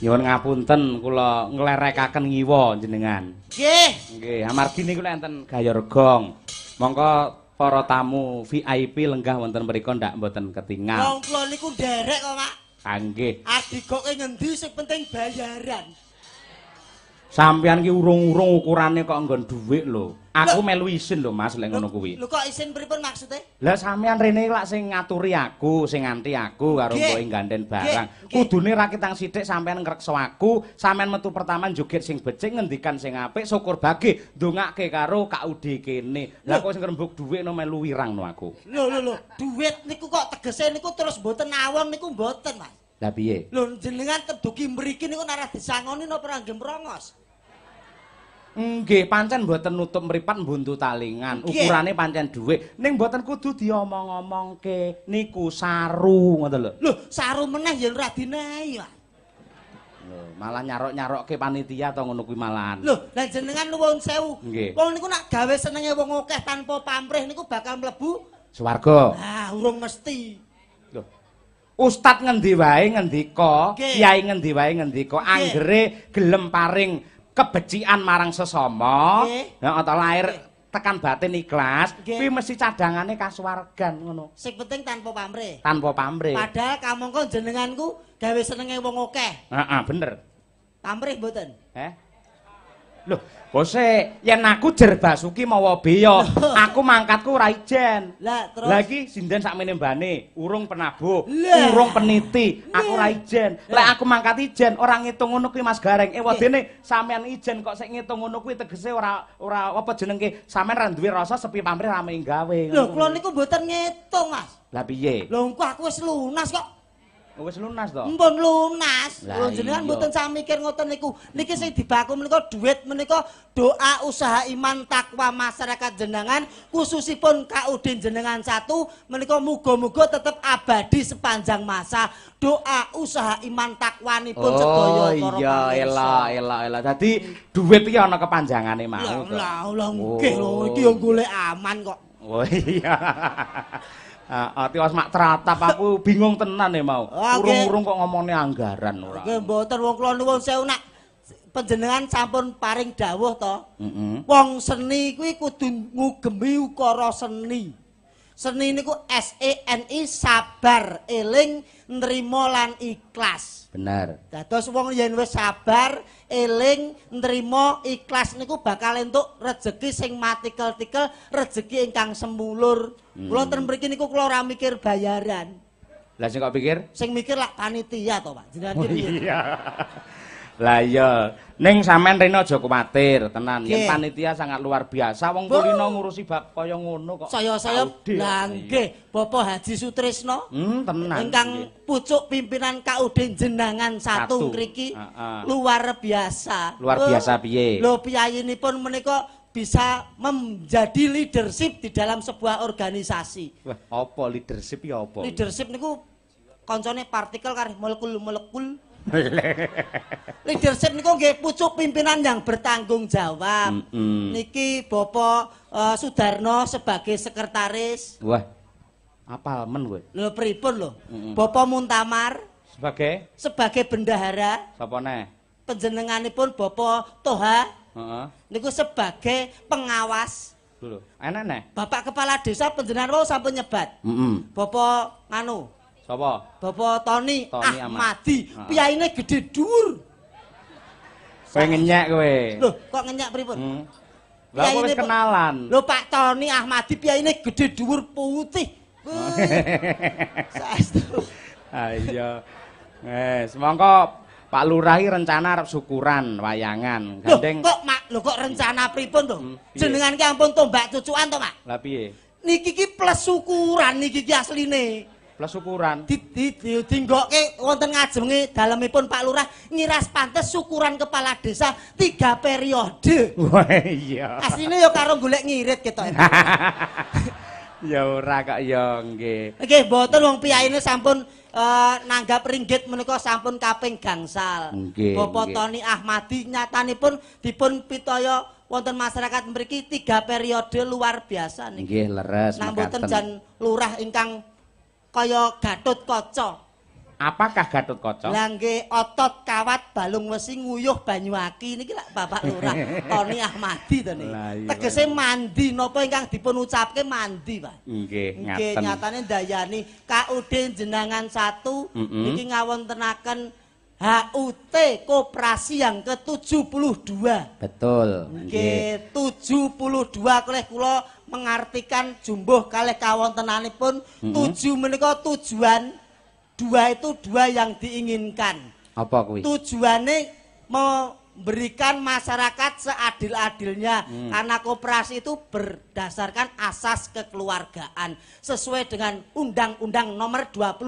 Nyuwun ngapunten kula nglerekaken ngiwa jenengan. Nggih. Nggih, amargi niku enten gayor gong. Mongko para tamu VIP lenggah wonten mriku ndak mboten ketingal. Wong kula niku nderek kok, Pak. Ah nggih. Adigoke ngendi sing penting bayaran. Sampeyan ki urung-urung ukurane kok nggon dhuwit lho. Aku melu isin lho Mas lek ngono kuwi. Lho kok isin pripun maksude? Lah sampeyan rene lak sing ngaturi aku, sing nganti aku karo mboke ganden barang. Kudune ra kitang sithik sampeyan ngreksa aku, sampeyan metu pertama joget sing becik, ngendikan sing apik, syukur bage, ndongake karo KUD kene. Lah kok sing ngrembug dhuwit no melu wirang no aku. Lho lho lho, dhuwit niku kok tegese niku terus mboten awon niku mboten, Mas. Lah piye? Lho jenengan teduki mriki niku nek disangoni napa ora nggih mrongos? Nggih, pancen mboten nutup mripat mbuntu talingan. Ukurane pancen dhuwit. Ning mboten kudu diomong-omongke. Niku saru ngoten lho. Lho, saru meneh ya ora dinehi, Pak. Lho, malah nyarok-nyarokke panitia to ngono kuwi malahan. Lho, lah jenengan nuwun sewu. Wong niku nak gawe senenge wong akeh tanpa pamrih niku bakal mlebu swarga. Ah, urung mesti. Lho. Ustad ngendi wae ngendika, kiai ngendi wae ngendika, anggere gelem paring kebecikan marang sesama, heeh ta lahir tekan batin ikhlas, kuwi mesti cadangane kasuwargan ngono. Sing penting tanpa pamrih. Tanpa pamrih. Padahal kamangka jenenganku gawe senenge wong akeh. Heeh, bener. Pamrih mboten? Heh. Lho, bose yen aku Jer Basuki mawa beya, aku mangkatku ora ijen. Lah terus. Lah iki sinden sakmene mbane, urung penabuh, urung peniti, aku ora ijen. Lek aku mangkat ijen, ora ngitung ngono kuwi Mas Gareng. Ewadene sampean ijen kok sik ngitung ngono kuwi tegese ora ora apa jenenge sampean ra duwe rasa sepi pamrih rame gawe. Lho, kula niku mboten ngitung, Mas. Lah piye? Lho engko aku wis lunas kok. Wis lunas to? Mpun lunas. Lho jenengan mboten sah mikir ngoten niku. Niki sing dibaku menika dhuwit menika doa usaha iman takwa masyarakat jenengan khususipun KUD jenengan satu menika muga-muga tetep abadi sepanjang masa. Doa usaha iman takwanipun sedaya para pamirsa. Oh iya, elok elok elok. Dadi dhuwit iki ana kepanjangane mau to. Lah lah nggih lho iki yo golek aman kok. Oh iya. Heeh, tiwas mak tratap aku bingung tenan e mau. Urung-urung kok ngomongne anggaran ora. Nggih mboten wong kula nuwun sewu nak panjenengan sampun paring dawuh to. Wong seni kuwi kudu ngugemi ukara seni. Seni niku S E N I sabar, eling, nrimo lan ikhlas. Bener. Dados wong yen wis sabar, eling, nrimo, ikhlas niku bakal entuk rejeki sing matikel-tikel, rejeki ingkang semulur. Kula ten mriki niku kula ora mikir bayaran. Lah sing kok pikir? Sing mikir lak panitia to, Pak. Jenengan ki piye? Iya. Lah iya, ning sampean rene aja kuwatir, tenan. Yen panitia sangat luar biasa, wong kulino ngurusi bab kaya ngono kok. Saya-saya lah nggih, Bapak Haji Sutrisno. Tenan. Ingkang pucuk pimpinan KUD jenengan satu ngriki luar biasa. Luar biasa piye? Lho piyayinipun menika bisa menjadi leadership di dalam sebuah organisasi. Wah, apa leadership ya apa? Leadership niku koncone partikel karo molekul-molekul. Leadership niku nggih pucuk pimpinan yang bertanggung jawab. Niki Bapak Sudarno sebagai sekretaris. Wah. Apal men kowe. Lho pripun lho? Bapak Muntamar sebagai sebagai bendahara. Sapa neh? Panjenenganipun Bapak Toha. Heeh. Niku sebagai pengawas. Lho, enek neh. Bapak kepala desa panjenengan wau sampun nyebat. Bapak nganu. Sapa? Bapak Tony Ahmadi. Piyaine gede dhuwur. Kowe ngenyek kowe. Lho, kok ngenyek pripun? Lah kok wis kenalan. Lho Pak Tony Ahmadi piyaine gede dhuwur putih. Saestu. Ayo. Wes, mongko Pak Lurah iki rencana arep syukuran wayangan. Gandeng. Kok Mak, lho kok rencana pripun to? Jenengan ki ampun tombak cucukan to, Pak? Lah piye? Niki ki plus syukuran niki ki asline. Plus syukuran. Dinggokke wonten ngajenge dalemipun Pak Lurah ngiras pantes syukuran kepala desa 3 periode. Wah iya. Asline ya karo golek ngirit ketoke. Ya ora kok ya nggih. Nggih mboten wong piyayine sampun nanggap ringgit menika sampun kaping gangsal. Bapak Tony Ahmadi nyatanipun dipun pitaya wonten masyarakat mriki 3 periode luar biasa niki. Nggih leres mekaten. Nang mboten jan lurah ingkang kaya Gatot Kaca. Apakah Gatot Kaca? Lah nggih, otot kawat balung wesi nguyuh banyu aki niki lak Bapak Lurah Tony Ahmadi to niki. Tegese mandi napa ingkang dipun ucapke mandi, Pak. Nggih, ngaten. Nggih, nyatane ndayani KUD jenengan 1 niki ngawontenaken HUT Koperasi yang ke-72. Betul. Nggih, 72 kalih kula mengartikan jumbuh kalih kawontenanipun 7 menika tujuan, 2 itu 2 yang diinginkan. Apa kuwi? Tujuane memberikan masyarakat seadil-adilnya. Karena koperasi itu berdasarkan asas kekeluargaan sesuai dengan Undang-Undang Nomor 25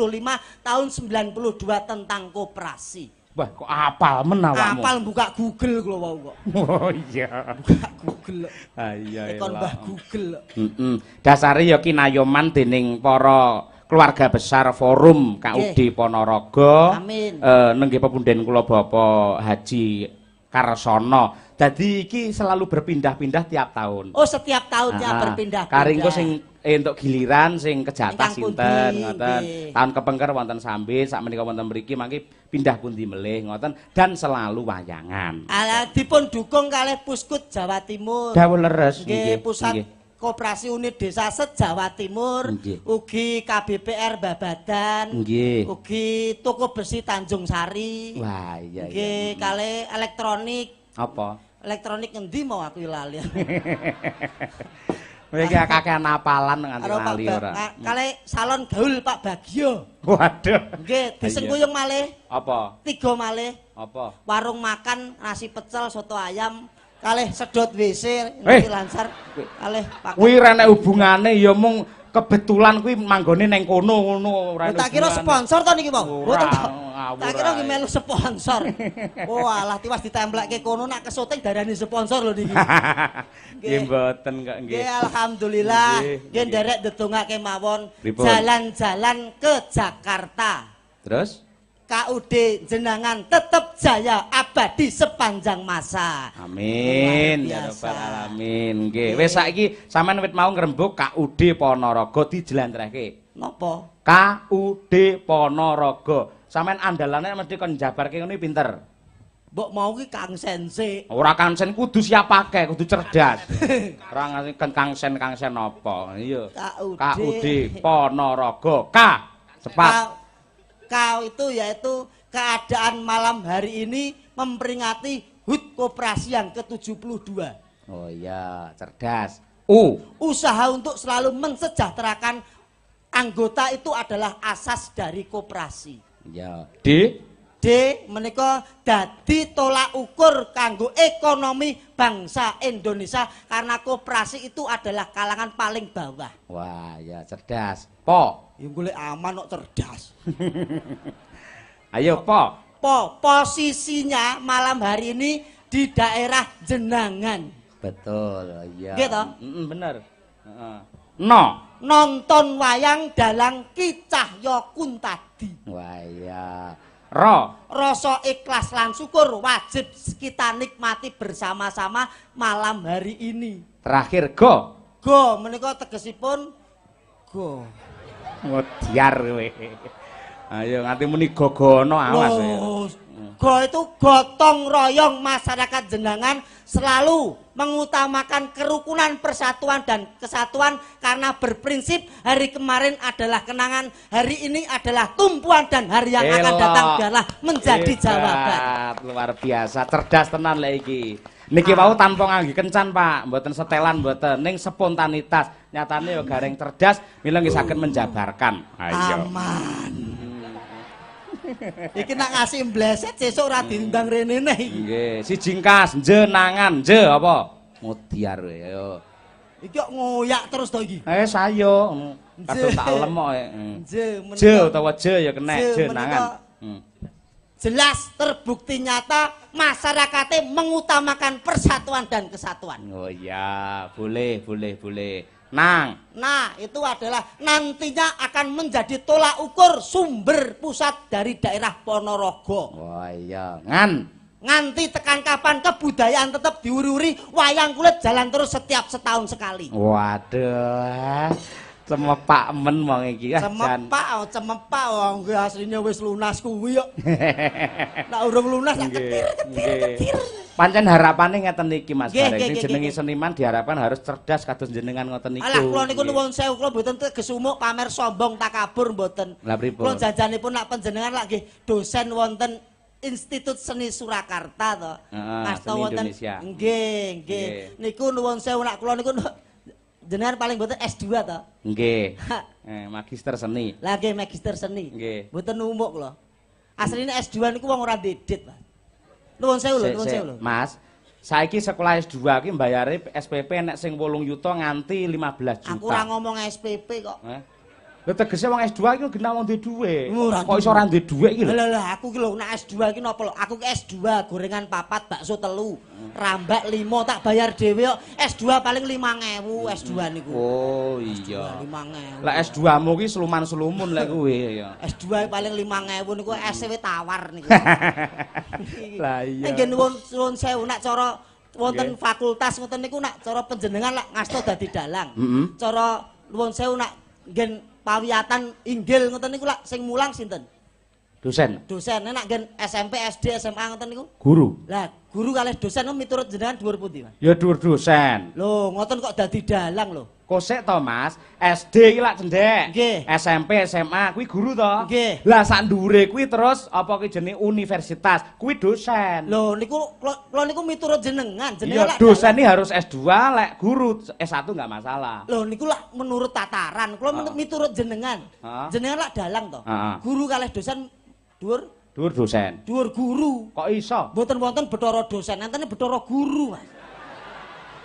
Tahun 92 tentang koperasi. Wah, kok apal men awakmu? Apal buka Google kula wau kok. Oh iya. Buka Google. Ah iya. Ekon Mbah Google. Heeh. Dasare ya kinayoman dening para keluarga besar Forum KUD Ponorogo. Amin. Nenggih pepunden kula Bapak Haji Karsono. Dadi iki selalu berpindah-pindah tiap tahun. Oh, setiap tahun ya berpindah-pindah. Karingko sing entuk giliran sing kejatah sinten ngoten. Tahun kepengker wonten Sambe, sakmenika wonten mriki mangke pindah pundi melih ngoten dan selalu wayangan. Ala dipun dukung kalih Puskut Jawa Timur. Dawuh leres nggih, pusat Koperasi Unit Desa se-Jawa Timur, ugi KBPR Babadan, ugi Toko Besi Tanjung Sari. Wah, iya iya. Nggih, kalih elektronik. Apa? Elektronik ngendi mau aku lali. Kowe iki kakean apalan nganti lali ora. Kalih salon gaul Pak Bagio. Waduh. Nggih, disengkuyung malih. Apa? 3 malih. Apa? Warung makan nasi pecel soto ayam. Kalih sedot WC niki lancar kalih Pak. Kuwi ra nek hubungane ya mung kebetulan kuwi manggone neng kono ngono ora. Tak kira sponsor to niki mau. Mboten to. Tak kira nggih melu sponsor. Oh alah tiwas ditemplekke kono nak kesoting darani sponsor lho niki. Nggih mboten kok nggih. Nggih alhamdulillah nggih nderek ndedongake mawon jalan-jalan ke Jakarta. Terus KUD jenengan tetep jaya abadi sepanjang masa. Amin ya rabbal alamin. Nggih. Wis saiki sampean wit mau ngrembug KUD Ponorogo dijlentrehke. Napa? KUD Ponorogo. Sampean andalane mesti kon njabarke ngono pinter. Mbok mau ki Kang Sense. Ora Kang Sen kudu siap akeh, kudu cerdas. Ora nganti Kang Sen apa. Iya. KUD Ponorogo. K cepat. K itu yaitu keadaan malam hari ini memperingati HUT Koperasi yang ke-72. Oh iya, cerdas. U. Usaha untuk selalu mensejahterakan anggota itu adalah asas dari koperasi. Iya. D. D menika dadi tolak ukur kanggo ekonomi bangsa Indonesia karena koperasi itu adalah kalangan paling bawah. Wah, ya cerdas. Po. Ya golek aman kok cerdas. Ayo po. Po, posisinya malam hari ini di daerah Jenangan. Betul, iya. Nggih to? Bener. Heeh. No. Nonton wayang dalang Ki Cahya Kuntadi. Wah, iya. Ro. Rasa ikhlas lan syukur wajib kita nikmati bersama-sama malam hari ini. Terakhir go. Go menika tegesipun go. Ngodiar kowe. Ayo nganti muni gogono awas ya. Go itu gotong royong masyarakat Jenangan selalu mengutamakan kerukunan, persatuan dan kesatuan karena berprinsip hari kemarin adalah kenangan, hari ini adalah tumpuan dan hari yang akan datang biarlah menjadi jawaban. Luar biasa, cerdas tenan lek iki. Niki wau tanpa ngangge kencan, Pak, mboten setelan mboten, ning spontanitas. Nyatane ya gareng cerdas, mila nggih saged menjabarkan. Ayo. Aman. Iki nak ngasih mbleset sesuk ora diundang rene neh iki. Nggih, siji ngkas jenangan, je apa? Mudiar ayo. Iki kok ngoyak terus to iki. Sayo. Kadung tak lem kok. Je Je utawa je ya kena jenangan. Jelas terbukti nyata masyarakatnya mengutamakan persatuan dan kesatuan. Oh iya, boleh, boleh, boleh. Nang. Nah, itu adalah nantinya akan menjadi tolak ukur sumber pusat dari daerah Ponorogo. Oh iya, ngan. Nganti tekan kapan kebudayaan tetap diuri-uri, wayang kulit jalan terus setiap setahun sekali. Waduh. Cemepak men wong iki. Cemepak, cemepak wong kuwi asline wis lunas kuwi kok. Nek urung lunas tak ketir-ketir. Pancen harapane ngeten iki Mas Gareng, sing jenenge seniman diharapkan harus cerdas kados jenengan ngoten niku. Alah kula niku nuwun sewu, kula mboten teges umuk pamer sombong takabur mboten. Kula janjanipun nak panjenengan lak nggih dosen wonten Institut Seni Surakarta to. Mas wonten nggih, nggih. Niku nuwun sewu nak kula niku jenengan paling mboten S2 to? Nggih. Magister seni. Lah nggih magister seni. Nggih. Mboten umuk kula. Asline S2 niku wong ora ndedit, Pak. Nuwun sewu lho, nuwun sewu lho. Mas, saiki sekolah S2 ki mbayare SPP nek sing 8 yuta nganti 15 juta. Aku ora ngomong SPP kok. Lho tegese wong S2 iki genah wong duwe dhuwit. Kok iso ora duwe dhuwit iki lho? Lha lha aku ki lho nek S2 iki napa lho? Aku ki S2 gorengan 4, bakso 3, rambak 5 tak bayar dhewe kok. S2 paling 5.000 S2 niku. Oh iya. 5.000. Lek S2-mu ki sluman-slumun lek kuwi ya. S2 paling 5.000 niku SW tawar niku. Lah iya. Nggih nuwun sewu nek cara wonten fakultas ngoten niku nek cara panjenengan lak ngasta dadi dalang. Cara nuwun sewu nek nggih pawiyatan inggil ngoten niku lak sing mulang sinten? Dosen. Dosen. Nek nggen SMP, SD, SMA ngoten niku? Guru. Lah, guru kalih dosen miturut jenengan dhuwur pundi, Mas? Ya dhuwur dosen. Lho, ngoten kok dadi dalang lho. Kosek to, Mas? SD iki lak cendhek. SMP, SMA kuwi guru to? Nggih. Lah sak dhuwure kuwi terus apa ki jenenge universitas, kuwi dosen. Lho niku kula niku miturut jenengan, jenengan lak dosen iki harus S2, lek guru S1 enggak masalah. Lho niku lak menurut tataran, kula miturut jenengan. Jenengan lak dalang to. Guru kalih dosen dhuwur? Dhuwur dosen. Dhuwur guru. Kok iso? Mboten wonten Bathara dosen, entene Bathara guru, Mas.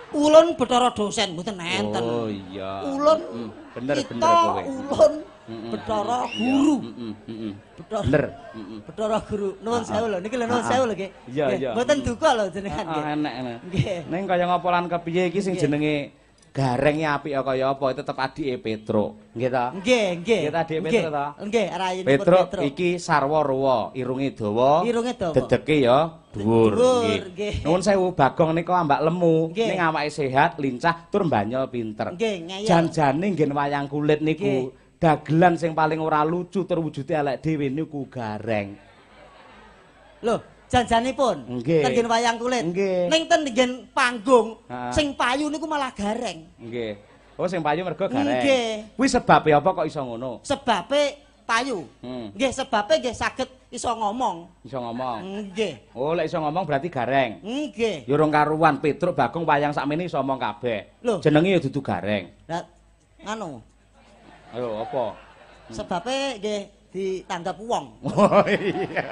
Ulun Bathara dosen mboten enten. Oh iya. Ulun bener bener kowe. Ulun Bathara guru. Bener. Bathara guru. Nuwun sewu lho niki lho nuwun sewu lho nggih. Iya iya. Mboten duka lho jenengan nggih. Enek enek. Ning kaya ngapa lan kepiye iki sing jenenge Gareng apik kaya apa tetep adike Petruk. Nggih ta? Nggih, nggih. Nggih ta adike Petruk ta? Nggih, rayinipun Petruk iki sarwa ruwa, irunge dawa. Irunge dawa. Dedeke ya dhuwur. Nggih. Nuwun sewu Bagong nika ambak lemu, ning awake sehat, lincah, tur mbanyol pinter. Nggih, ngeyel. Janjane nggen wayang kulit niku dagelan sing paling ora lucu tur wujude elek dhewe niku Gareng. Lho, janjanipun ten nggen wayang kulit. Ning ten nggen panggung sing payu niku malah Gareng. Nggih. Oh sing payu mergo Gareng. Nggih. Kuwi sebabe apa kok iso ngono? Sebabe payu. Nggih, sebabe nggih saged iso ngomong. Iso ngomong. Nggih. Oh, lek iso ngomong berarti Gareng. Nggih. Ya urung karuan Petruk Bagong wayang sakmene iso omong kabeh. Jenenge ya dudu Gareng. Lah nganu. Ayo apa? Sebabe nggih ditanggap wong. Oh iya.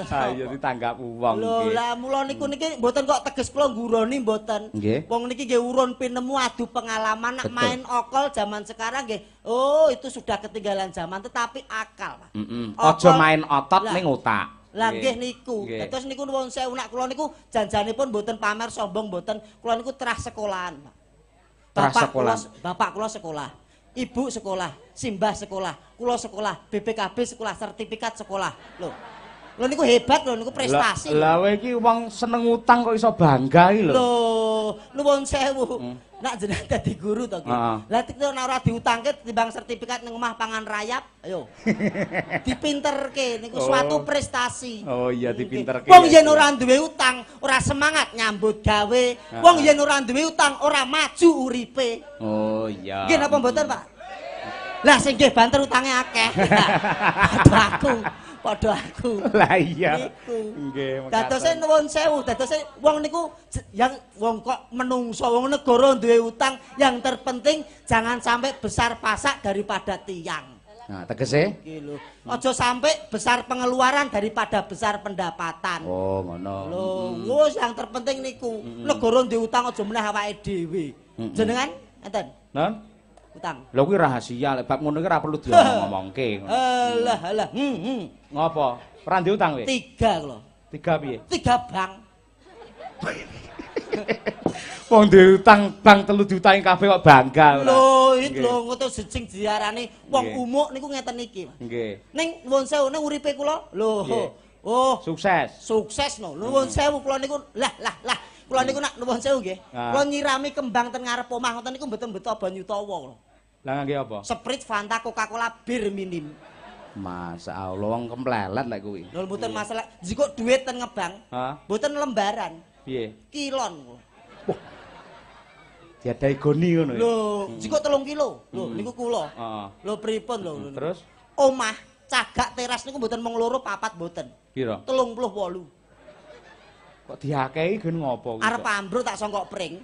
Ayo ditanggap wong. Lho lah mula niku niki mboten kok teges kula ngguroni mboten. Wong niki nggih urun pinemu adu pengalaman nak main okol zaman sekarang nggih. Oh, itu sudah ketinggalan zaman tetapi akal, Pak. Aja main otot ning otak. Lah nggih niku. Terus niku nuwun sewu nak kula niku janjanipun mboten pamer sombong mboten. Kula niku terah sekolahan, Pak. Terah sekolah. Bapak kula sekolah. Ibu sekolah, simbah sekolah, kula sekolah, BPKB sekolah, sertifikat sekolah. Lho. Lho niku hebat lho, niku prestasi. Lah kowe iki wong seneng utang kok iso bangga iki lho. Lho, nuwun sewu. Nak jenengan dadi guru to ki. Lah nek ora diutangke timbang sertifikat ning omah pangan rayap, ayo. Dipinterke niku suatu prestasi. Oh iya dipinterke. Wong yen ora duwe utang, ora semangat nyambut gawe. Wong yen ora duwe utang, ora maju uripe. Oh iya. Nggih napa mboten, Pak? Lah sing nggih banter utange akeh. Padha aku. Padha aku. Lah iya. Niku. Nggih, dadose nuwun sewu, dadose wong niku yang wong kok menungso wong negara duwe utang, yang terpenting jangan sampai besar pasak daripada tiang. Nah, tegese? Iki lho. Aja sampai besar pengeluaran daripada besar pendapatan. Oh, ngono. Lho, wis yang terpenting niku. Negara duwe utang aja meneh awake dhewe. Jenengan enten? Non? Utang. Lho kuwi rahasia, lek bab ngono iki ora perlu diomong-omongke. Alah alah. Ngopo? Ora ndek utang kowe? 3 kula. 3 piye? 3 bank. Wong duwe utang bank 3 diutangi kabeh kok bangga ora. Lho, iki lho ngono sing diarani wong umuk niku ngeten iki, Mas. Nggih. Ning nuwun sewu ning uripe kula lho. Oh, sukses. Sukses no. Nuwun sewu kula niku lah lah lah. Kula niku nak nuwun sewu nggih. Kula nyirami kembang ten ngarep omah ngoten niku mboten beto banyu tawa kula. Lah ngangge apa? Sprite, Fanta, Coca-Cola, bir minim. Masa Allah wong kemplelet lek kuwi. Lho mboten masalah, jikok duit ten ngebang. Mboten lembaran. Piye? Kilon. Wah. Diadahi goni ngono ya. Lho, jikok 3 kilo. Lho niku kula. Heeh. Lho pripun lho. Terus omah cagak teras niku mboten mung loro papat mboten. Pira? 38. Kok diakehi gen ngopo kuwi? Arep ambruk tak songkok pring.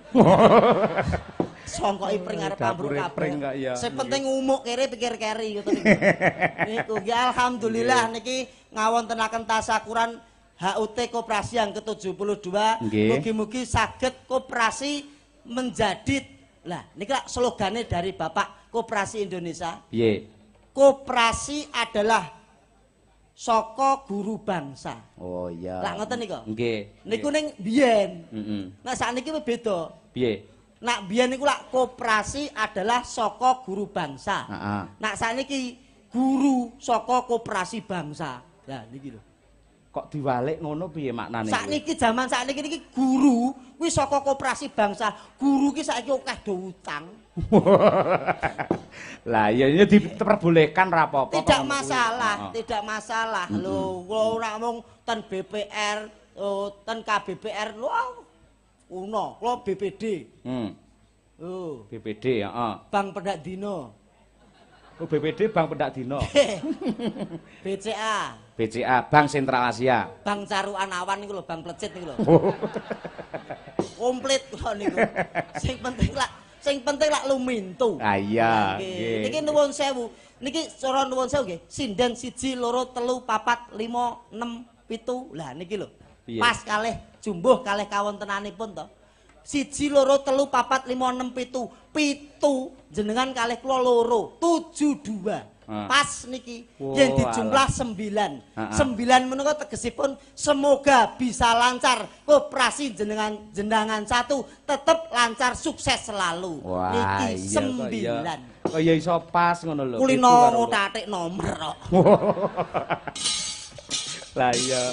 Songkoki pring arep ambruk kabeh. Sing penting umuk kere pikir keri ngoten niku. Niku nggih alhamdulillah niki ngawontenaken tasakuran HUT Koperasi yang ke-72. Mugi-mugi saged koperasi menjadi lah niki lak slogane dari Bapak Koperasi Indonesia. Piye? Koperasi adalah saka guru bangsa. Oh iya. Lah ngoten niku. Nggih. Niku ning biyen. Heeh. Nek sakniki wis beda. Piye? Nak biyen niku lak koperasi adalah saka guru bangsa. Heeh. Nak sakniki guru saka koperasi bangsa. Lah niki lho. Kok diwalik ngono piye maknane? Sakniki jaman sakniki niki guru kuwi saka koperasi bangsa. Guru ki saiki akeh do utang. Lah iya ini diperbolehkan ra apa-apa. Tidak masalah, tidak masalah. Lho, kula ora mung ten BPR, ten KBPR lho. Uno, kula BPD. Oh. BPD, heeh. Bank Pendak Dino. Oh, BPD Bank Pendak Dino. BCA. BCA, Bank Sentral Asia. Bank Carukan Awan niku lho, Bank Plecit niku lho. Komplit kula niku. Sing penting lak sing penting lak lumintu. Ah iya. Niki nuwun sewu. Niki cara nuwun sewu nggih. Sinden 1 2 3 4 5 6 7. Lah niki lho. Pas kalih jumbuh kalih kawontenanipun to. 1 2 3 4 5 6 7. 7 jenengan kalih kula loro 72. Pas niki yen dijumlah 9. 9 menika tegesipun semoga bisa lancar koperasi jenengan satu tetep lancar sukses selalu. Wah, niki 9. Kok ya iso pas ngono lho. Kulino ngotatik nomor kok. Lah iya.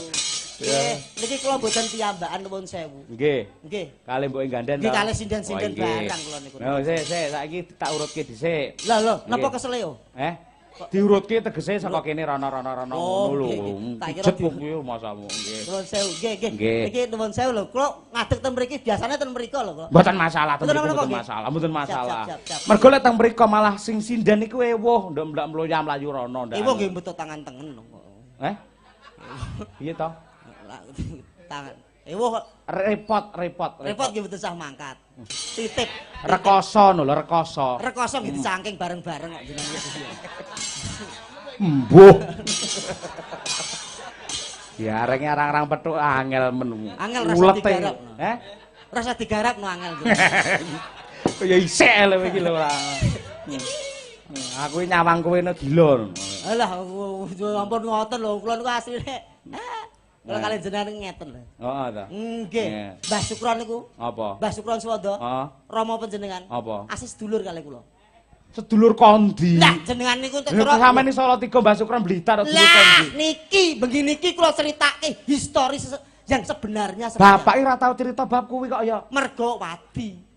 Nggih, niki kula mboten piyambakan nuwun sewu. Nggih. Nggih. Kalih mboke gandhen to. Nggih kalih sinden-sinden barang kula niku. Lho sik sik saiki tak urutke dhisik. Lah lho, napa keseleo? Eh? Diurutke tegese saka kene rono-rono ngono lho. Tak kira kuwi masamu nggih. Nuwun sewu. Nggih, nggih. Niki nuwun sewu lho, kula ngadeg ten mriki biasane ten mriko lho kula. Mboten masalah ten mriki, mboten masalah, mboten masalah. Mergo lek teng mriko malah sing sinden niku ewuh ndok mlak-mloyam mlayu rono ndak. Ewuh nggih mbeto tangan tengen kok. Eh? Piye to? Tangan. Ewuh repot repot repot nggih mboten sah mangkat. Titip. Rekoso lho, rekoso. Rekoso nggih dicangking bareng-bareng kok jenengan iki. Mbuh. Ya arenge arang-arang petuk angel men. Angel rasa digarap. Eh? Rasa digarap no angel. Ya isek lho iki lho ora. Aku nyawang kowe no gila. Alah ampun ngoten lho, kula niku asline. Kula kali jenengan ngeten lho. Heeh ta. Nggih. Mbah Sukron niku. Apa? Mbah Sukron Suwondo. Heeh. Rama panjenengan. Apa? Asih sedulur kalih kula. Sedulur kondi. Lah jenengan niku entuk cara sampeyan Salatiga Mbah Sukron Blitar sedulur kondi. Lah niki bengi niki kula critake historis yang sebenarnya. Bapak ora tau cerita bab kuwi kok ya. Mergo wadi.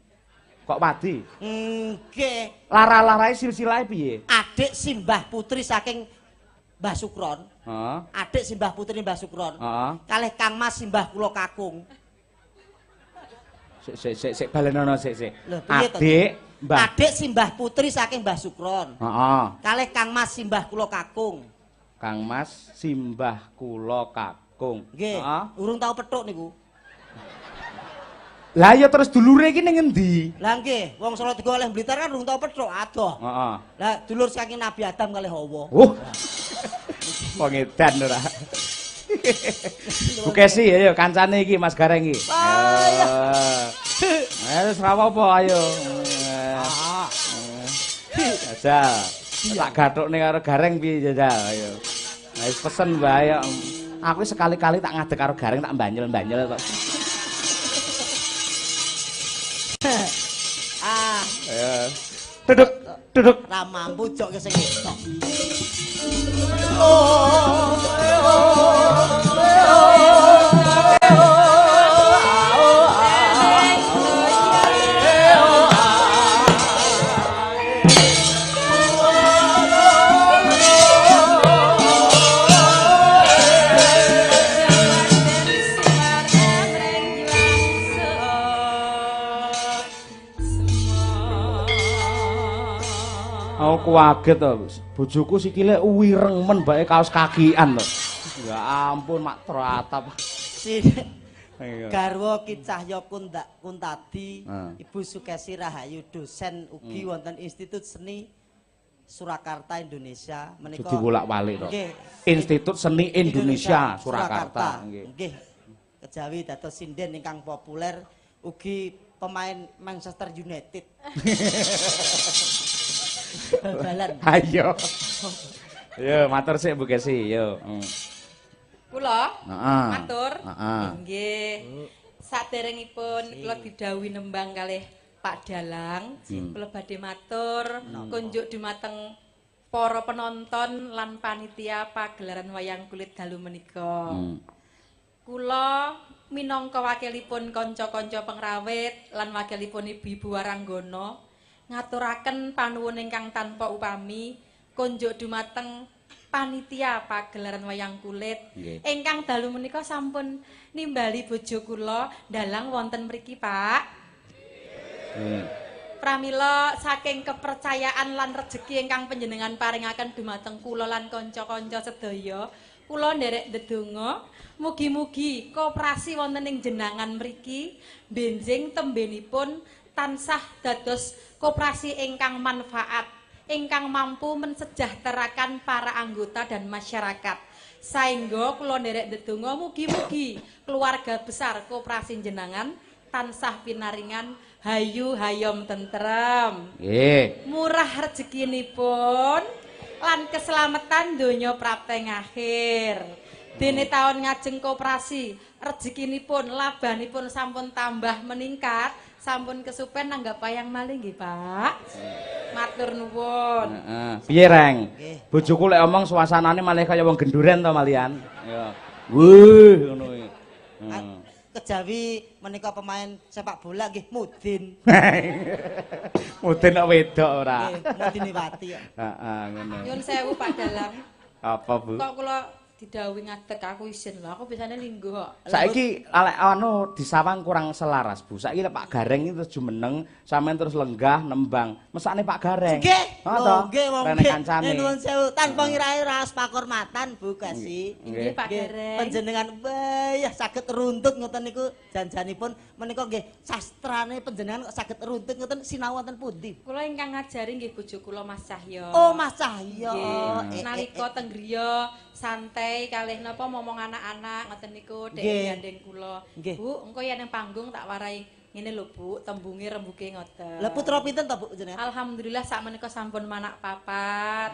Kok wadi? Nggih. Lara-larae silsilahe piye? Adik simbah putri saking Mbah Sukron. Heeh. Adik simbah putri Mbah Sukron. Heeh. Kalih Kang Mas simbah kula kakung. Sik sik sik sik balenono sik sik. Adik Mbah. Adik simbah putri saking Mbah Sukron. Heeh. Kalih Kang Mas simbah kula kakung. Kang Mas simbah kula kakung. Nggih. Heeh. Urung tau petuk niku. Lah ya terus dulure iki ning ngendi? Lah nggih, wong Salatiga oleh Blitar kan urung tau petuk adoh. Heeh. Lah dulur saking Nabi Adam kalih Hawa. Wong edan ora. Bu Kesi ayo kancane iki Mas Gareng iki. Ayo. Ayo wis ra apa-apa ayo. Jajal. Tak gathukne karo Gareng piye jajal ayo. Wis pesen wae. Aku sekali-kali tak ngadeg karo Gareng tak banyel-banyel kok. Ah. Ayo. Duduk, duduk. Ra mampu jok sing ketok. Aku kaget to. Bojoku sikile wireng men bae kaos kakian to. Ya ampun mak tratap. Garwa Ki Cahya Kuntadi, Ibu Sukesi Rahayu dosen ugi wonten Institut Seni Surakarta Indonesia menika diwolak-walik to. Institut Seni Indonesia Surakarta. Nggih. Kejawi dados sinden ingkang populer ugi pemain Manchester United. Bal-balan. Ayo. Yo matur sik Bu Kesi, yo. Kula matur. Nggih. Saderengipun kula didhawuhi nembang kalih Pak Dalang, kula badhe matur kunjuk dumateng para penonton lan panitia pagelaran wayang kulit dalu menika. Kula minangka wakilipun kanca-kanca pengrawit lan wakilipun ibu-ibu waranggana ngaturaken panuwun ingkang tanpa upami kunjuk dumateng panitia pagelaran wayang kulit ingkang dalu menika sampun nimbali bojo kula dalang wonten mriki, Pak. Pramila saking kepercayaan lan rejeki ingkang panjenengan paringaken dumateng kula lan kanca-kanca sedaya, kula nderek ndedonga mugi-mugi koperasi wonten ing jenangan mriki benjing tembenipun tansah dados koperasi ingkang manfaat, ingkang mampu mensejahterakan para anggota dan masyarakat. Saengga kula nderek ndedonga mugi-mugi keluarga besar koperasi jenangan tansah pinaringan hayu hayom tentrem. Nggih. Murah rezekinipun lan keselamatan donya prapteng akhir. Dene taun ngajeng koperasi rezekinipun labanipun sampun tambah meningkat, sampun kesupen nanggap wayang malih nggih, Pak. Matur nuwun. Heeh. Piye, Reng? Bojoku lek omong suasanane malih kaya wong genduren to malian. Ya. Wuh, ngono kuwi. Kejawi menika pemain sepak bola nggih Mudin. Mudin kok wedok ora? Nggih, Mudiniwati kok. Heeh, ngono. Nyun sewu Pak Dalang. Apa, Bu? Kok kula didhawuhi ngadeg aku isin lho. Aku biasane lingguh kok. Saiki lek anu disawang kurang selaras, Bu. Saiki lek Pak Gareng iki terus jumeneng, sampean terus lenggah nembang. Mesakne Pak Gareng. Nggih. Lho, nggih wong nggih. Nuwun sewu tanpa ngirahe raos pakurmatan, Bu Kesi. Nggih, Pak Gareng. Panjenengan wah saged runtut ngoten niku janjanipun menika nggih sastrane panjenengan kok saged runtut ngoten sinau wonten pundi? Kula ingkang ngajari nggih bojo kula Mas Cahya. Oh, Mas Cahya. Nalika teng griya santai kalih napa momong anak-anak ngoten niku dhek gandeng kula. Bu, engko yen nang panggung tak warai ngene lho Bu, tembunge rembuke ngoten. Lah putra pinten to Bu jenengan? Alhamdulillah sakmenika sampun manak papat.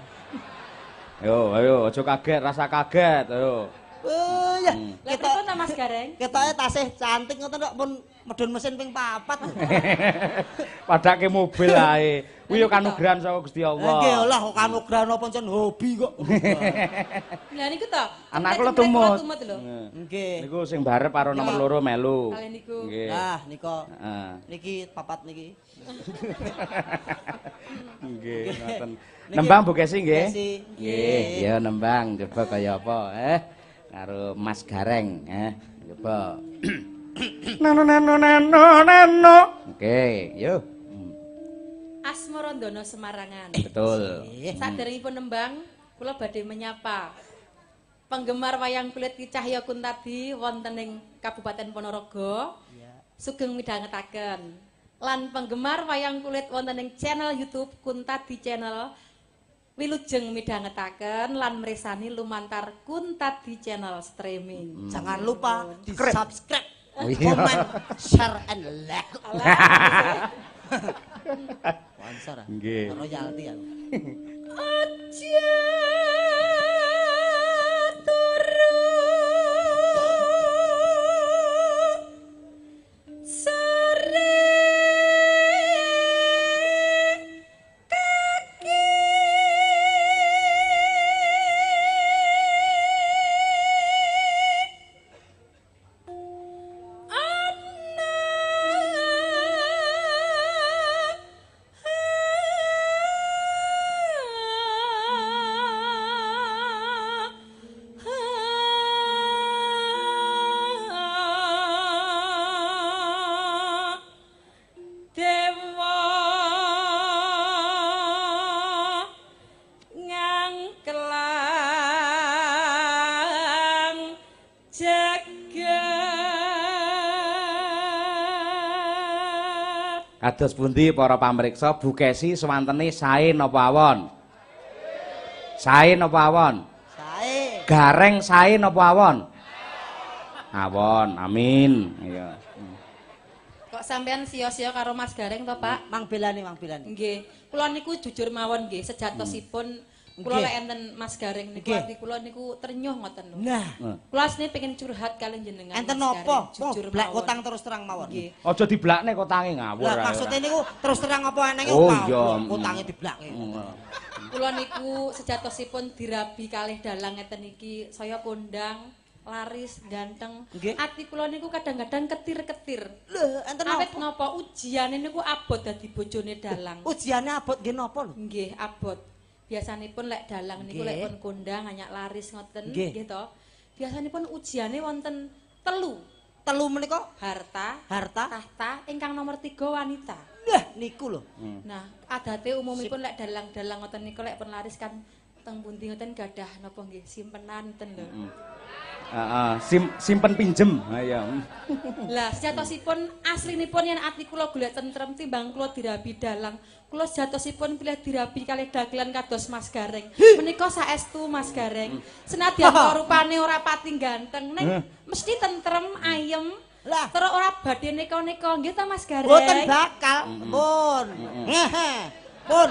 Ayo, ayo aja kaget, rasa kaget, ayo. Oh ya, lah pripun ta Mas Gareng? Ketoke tasih cantik ngoten kok pun medhun mesin ping 4. Padake mobil ae. Kuwi yo kanugrahan saka Gusti Allah. Nggih, lah kok kanugrahan apa pancen hobi kok. Lah niku to. Anak kula tumut. Nggih. Niku sing barep karo nomor 2 melu. Kalih niku. Lah nika. Niki papat niki. Nggih, ngoten. Nembang Bu Kesi nggih? Nggih, ya nembang coba kaya apa karo Mas Gareng coba. Nano nano nano nano. Oke, yo. Asmarandono Semarangan. Betul. Saderengipun nembang, kula badhe menyapa penggemar wayang kulit Ki Cahya Kuntadi wonten ing Kabupaten Ponorogo. Sugeng midhangetaken. Lan penggemar wayang kulit wonten ing channel YouTube Kuntadi Channel wilujeng midhangetaken lan mresani lumantar Kuntadi Channel streaming. Jangan lupa di-subscribe, comment, share and like. Sponsor. Nggih. Royalti ya. Aja turu sore kaki ana Kados pundi para pamriksa Bu Kesi swantene sae napa awon? Sae napa awon? Sae. Gareng sae napa awon? Awon, amin. Iya. Kok sampean sia-sia karo Mas Gareng to, Pak? Mang belani, mang belani. Nggih. Kula niku jujur mawon nggih, sejatosipun kula lek enten Mas Gareng niku ati kula niku ternyuh ngoten lho. Nah, kula asline pengen curhat kalian jenengan. Enten napa? Blak kotang terus terang mawon. Nggih. Aja diblakne kotange ngawur. Lah maksude niku terus terang apa enenge kotange diblakne. Kula niku sejatosipun dirabi kalih dalang ngeten iki, saya kondang, laris, ganteng. Ati kula niku kadang-kadang ketir-ketir. Lho, enten napa? Awit napa ujiane niku abot dadi bojone dalang. Ujiane abot nggih napa lho? Nggih, abot. Biasanipun lek dalang niku lek pun kondang anyak laris ngoten nggih to. Biasanipun ujiane wonten telu. Telu menika harta, tahta, ingkang nomor 3 wanita. Lah niku lho. Nah, adate umumipun lek dalang-dalang ngoten niku lek pun laris kan teng pundi ngoten gadah napa nggih simpenan ngoten lho. Heeh, simpen pinjem. Ha iya. Lah sejatosipun aslinipun yen ati kula golek tentrem timbang kula dirabi dalang, kula sejatosipun pilih dirabi kalih dagelan kados Mas Gareng. Menika saestu Mas Gareng. Senadyan rupane ora pati ganteng ning mesti tentrem, ayem. Lah terus ora badhe neka-neka nggih ta Mas Gareng? Mboten bakal. Pun. Pun.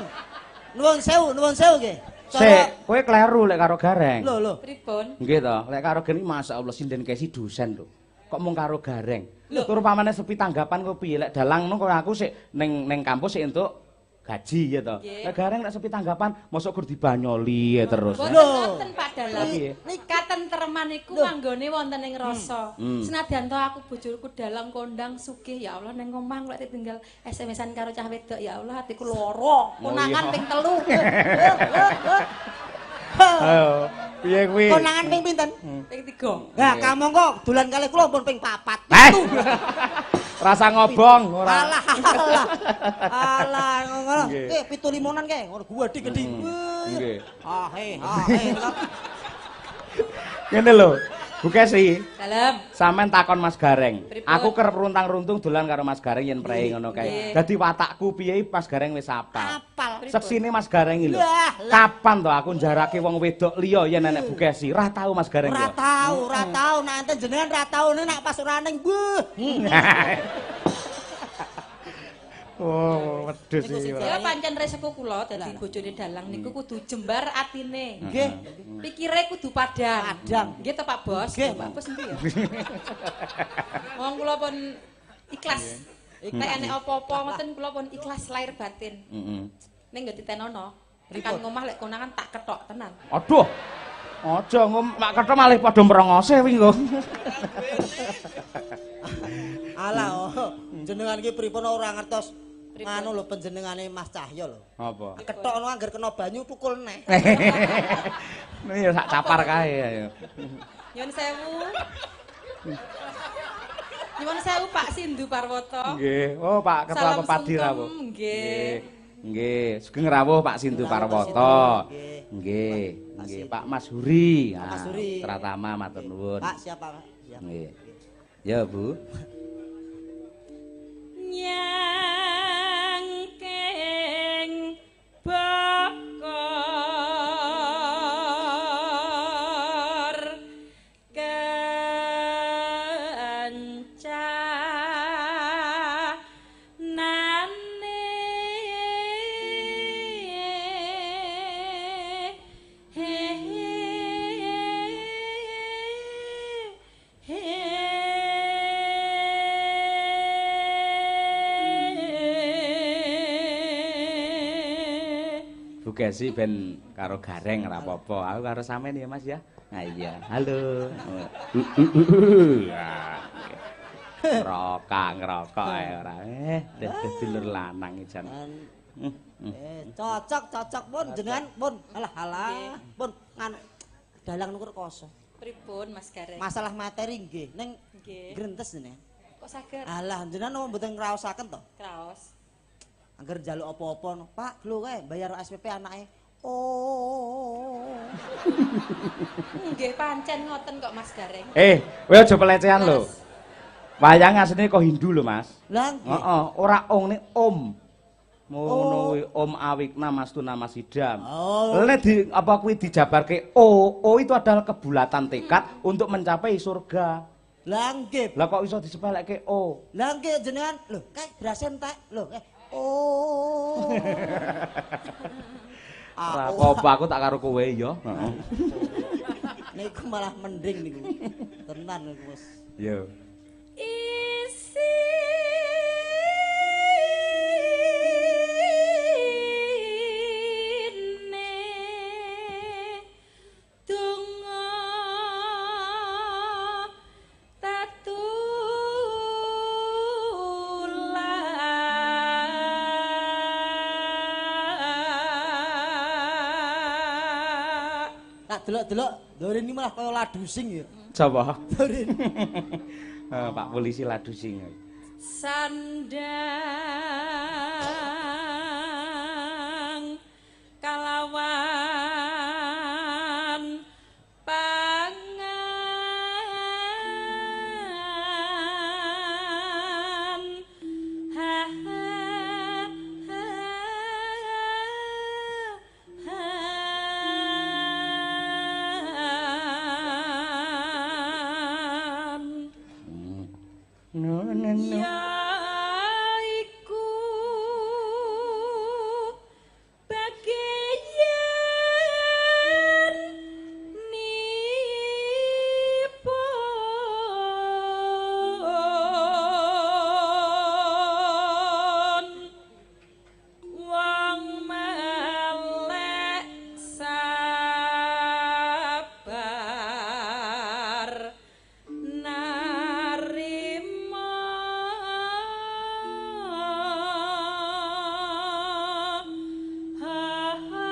Nuwun sewu, nuwun sewu nggih. Sik, kowe kleru lek karo Gareng. Lho lho. Pripun? Nggih to, lek karo Gareng masyaallah sinden Kesi dosen lho. Kok mung karo Gareng. Lho, tur pamane sepi tanggapan kok piye lek dalang ngono koyo aku sik ning kampus sik entuk gaji ya to. Lek Gareng lek sepi tanggapan mosok gur dibanyoli ya terus. Mboten ngoten Pak Dalang. Katentreman iku manggone wonten ing rasa. Senadyan to aku bojoku dalang kondang sugih ya Allah ning omah lek ditinggal SMS-an karo cah wedok ya Allah atiku lara. Konangan ping 3. Ayo, piye kuwi? Konangan ping pinten? Ping 3. Lah kamangka dolan kalih kula pun ping 4. Rasa ngobong ora. Alah alah. Alah ngono. Eh 7 limonan kae ngono gedhi-gedhi. Nggih. Ah he ah he. Ngene lho, Bu Kesi. Dalem. Sampeyan takon Mas Gareng. Aku kerep runtang-runtung dolan karo Mas Gareng yen prei ngono kae. Dadi watakku piye Mas Gareng wis apal. Apal. Seksine Mas Gareng iki lho. Kapan to aku njarake wong wedok liya yen enek Bu Kesi? Ra tau Mas Gareng. Ora tau, ora tau. Nek enten jenengan ra tau nek pas ora ning. Buh. Oh, wedhus iki. Ya pancen resiko kula dadi bojone dalang niku kudu jembar atine. Nggih. Pikire kudu padhang. Padhang. Nggih to Pak Bos? Pak Bos endi ya? Wong kula pun ikhlas. Nek enek apa-apa ngoten kula pun ikhlas lahir batin. Heeh. Ning nggih ditenono. Tekan ngomah lek konangan tak kethok tenan. Aduh. Aja mak kethok malih padha mrongose wingi kok. Alah, jenengan iki pripun ora ngertos nganu lho panjenengane Mas Cahyo lho. Apa? Kethok ono angger kena banyu tukul neh. Ya sak capar kae ayo. Nyuwun sewu. Nyuwun sewu Pak Sindu Parwoto. Nggih. Oh, Pak Ketua Pepadi rawuh. Nggih. Nggih, sugeng rawuh Pak Sindu Parwoto. Nggih. Nggih, Pak Mas Huri. Pak Mas Huri. Pratama matur nuwun. Pak siapa, Pak? Siap. Nggih. Ya, Bu. Nyangking bokor kencanane Bu Kesi ben karo Gareng ora apa-apa. Aku karo sampean ya Mas ya. Nah iya. Halo. Ngrokok, ngrokok ae ora. Dulur lanang iki jan. Cocok, cocok pun jenengan pun. Alah alah, pun nganu dalang niku rekoso. Pripun Mas Gareng? Masalah materi nggih, ning grentes jenengan. Kok saged? Alah jenengan napa mboten ngraosaken to? Kraos. Angger njaluk apa-apa no. Pak, lho kae bayar SPP anake. Oh. Nggih pancen ngoten kok Mas Gareng. Kowe aja pelecehan lho. Wayang asline kok Hindu lho, Mas. Lah nggih. Heeh, ora ong nek om. Ngono kuwi Om Awikna Mastu Nama Sidam. Oh. Lek di apa kuwi dijabarke O, O itu adalah kebulatan tekad untuk mencapai surga. Lah nggih. Lah kok iso disepelekke O? Lah nggih jenengan lho, kae berase entek lho, oh. Ora apa-apa aku tak karo kowe ya. Heeh. Niku malah mending niku. Tenan niku wis. Yo. Isine donga tatula. Tak delok-delok Dorin ini malah kaya ladusing ya. Sapa? Dorin. Pak polisi ladusing. Sandang kalawan pangan ha ha ha ha. No no no. Ya iku bagian nipun wong melek sabar narima. Ha ha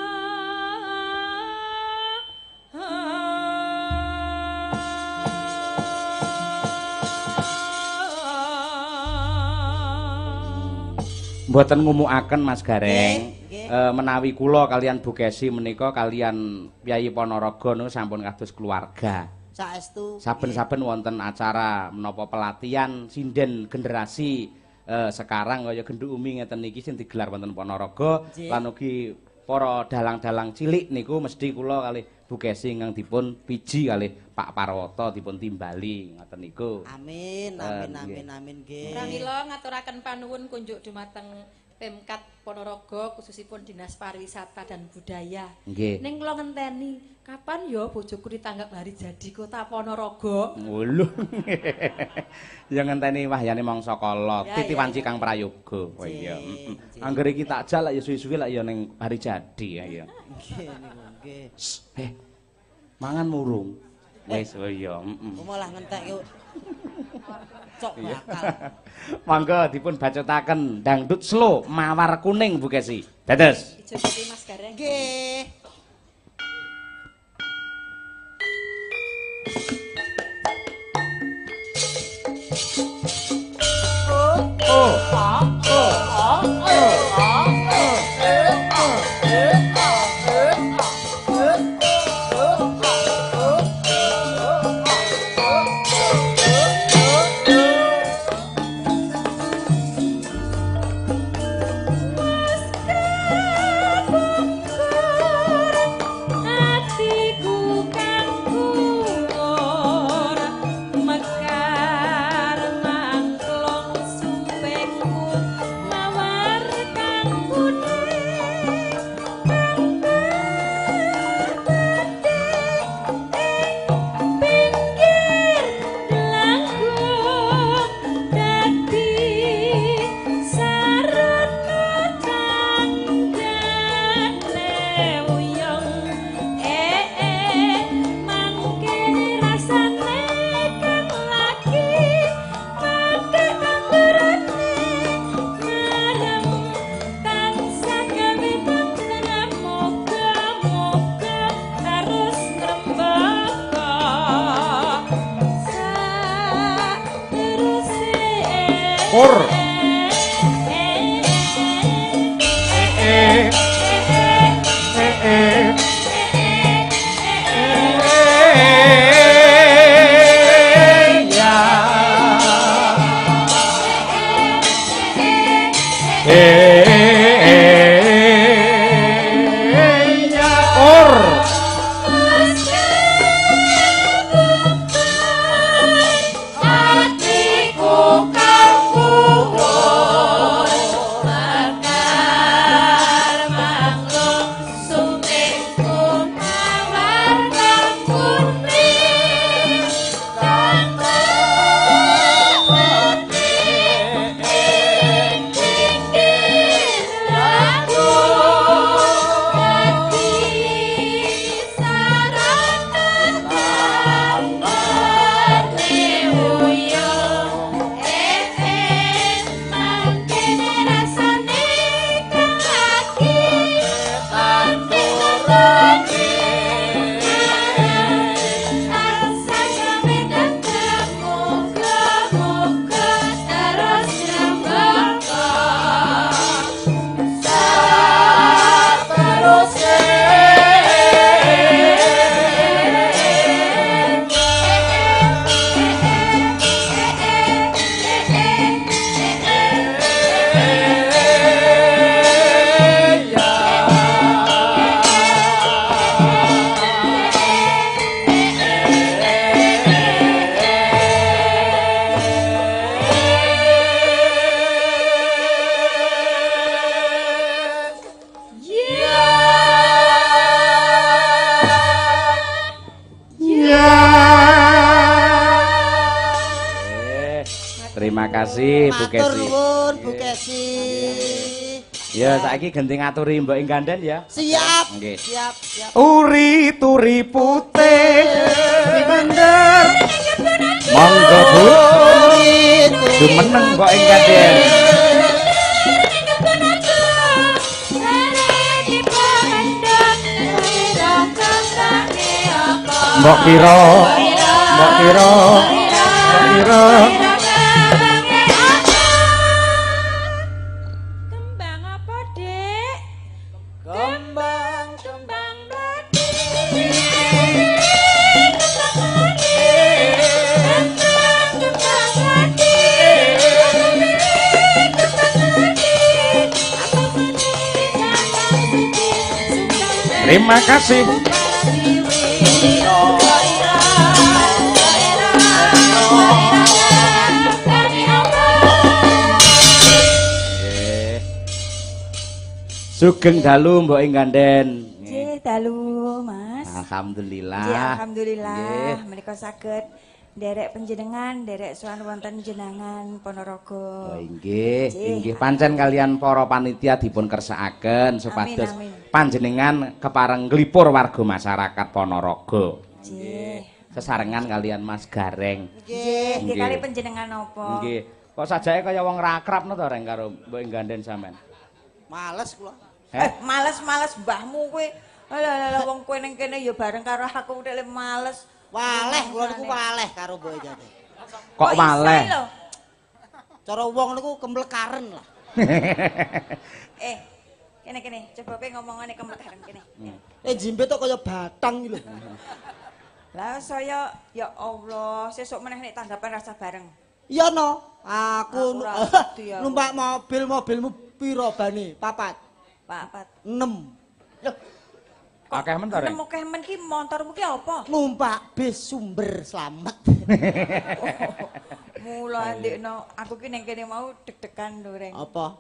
ha. Mboten ngumukaken Mas Gareng. Nggih, nggih. Menawi kula kalian Bu Kesi menika kalian Piyayi Ponorogo niku sampun kados keluarga. Saestu. Saben-saben wonten acara menapa pelatihan sinden generasi sekarang kaya Genduk Umi ngeten niki sing digelar wonten Ponorogo Nggih. lan ugi para dalang-dalang cilik niku mesti kula kalih Bu Kesi ingkang dipun piji kalih Pak Parwoto dipun timbali ngoten niku. Amin, amin, Nggih. amin, amin nggih. Pramila ngaturaken panuwun kunjuk dumateng Pemkat Ponorogo khususipun Dinas Pariwisata dan Budaya. Nggih. Ning kula ngenteni kapan ya bojoku ditanggap hari jadi kota Ponorogo. Lho. Ya ngenteni wahyane mangsa kala, Ya, titi ya, wanci ya. kang prayoga. Oh iya. Nggih, Heeh. Angger iki tak jak lak ya suwi-suwi lak ya ning hari jadi ya iya. Nggih niku nggih. Mangan murung. Wis oh iya, heeh. Kok malah ngentek yo. Cok bakal. Monggo dipun bacutaken dangdut slow mawar kuning Bu Kesi. Dados. Ijo putih Mas Gareng. Nggih. Atiku kang kuwur mekar mangklong supengku mawar kang kuning kang bathik ing pinggir delanggung dadi sarana tanggane wuyung mangke rasane kang lagi padha tamburane marem tansah gawe tentrem moga-moga terus ngrembaka sateruse. Pur. Ya. Terima kasih Bu Kesi. Matur nuwun Bu Kesi. Ya saiki genti ngaturi mbok ing ganden ya. Siap. Nggih. Siap, siap. Uri turi putih bener. Monggo Bu. Jumeneng mbok ing ganden. Mbok kira, mbok kira, mbok kira. Kembang apa, Dik? Kembang, kembang mlati. Kembang, kembang mlati. Terima kasih. Sugeng dalu mbok ing ganden. Nggih, dalu Mas. Alhamdulillah. Nggih, alhamdulillah menika saged nderek panjenengan, nderek sowan wonten jenengan Ponorogo. Oh inggih, inggih pancen kalian para panitia dipun kersakaken supados panjenengan kepareng nglipur warga masyarakat Ponorogo. Nggih. Sesarengan kalian Mas Gareng. Nggih, nggih kali panjenengan napa? Nggih. Kok sajake kaya wong ra akrab no to Reng karo mbok ing ganden sampean? Males kula. Males-males mbahmu kowe. Alah alah wong kowe ning kene ya bareng karo aku udah males. Waleh kula niku waleh karo mboke jane. Kok waleh? Cara wong niku kemlekaren lah. Kene kene coba kowe ngomongane kemlekaren kene. Jimbe tok kaya batang iki lho. Lah saya ya Allah, sesuk meneh nek tanggapan rasa bareng. Iya no, aku numpak mobil, mobilmu piro bane? Papat. Papat. 6. Loh. Akeh men to, Reng? 6 akeh men ki montormu ki apa? Numpak bis Sumber Slamet. Mula ndekno aku ki ning kene mau deg-degan lho, Reng. Apa?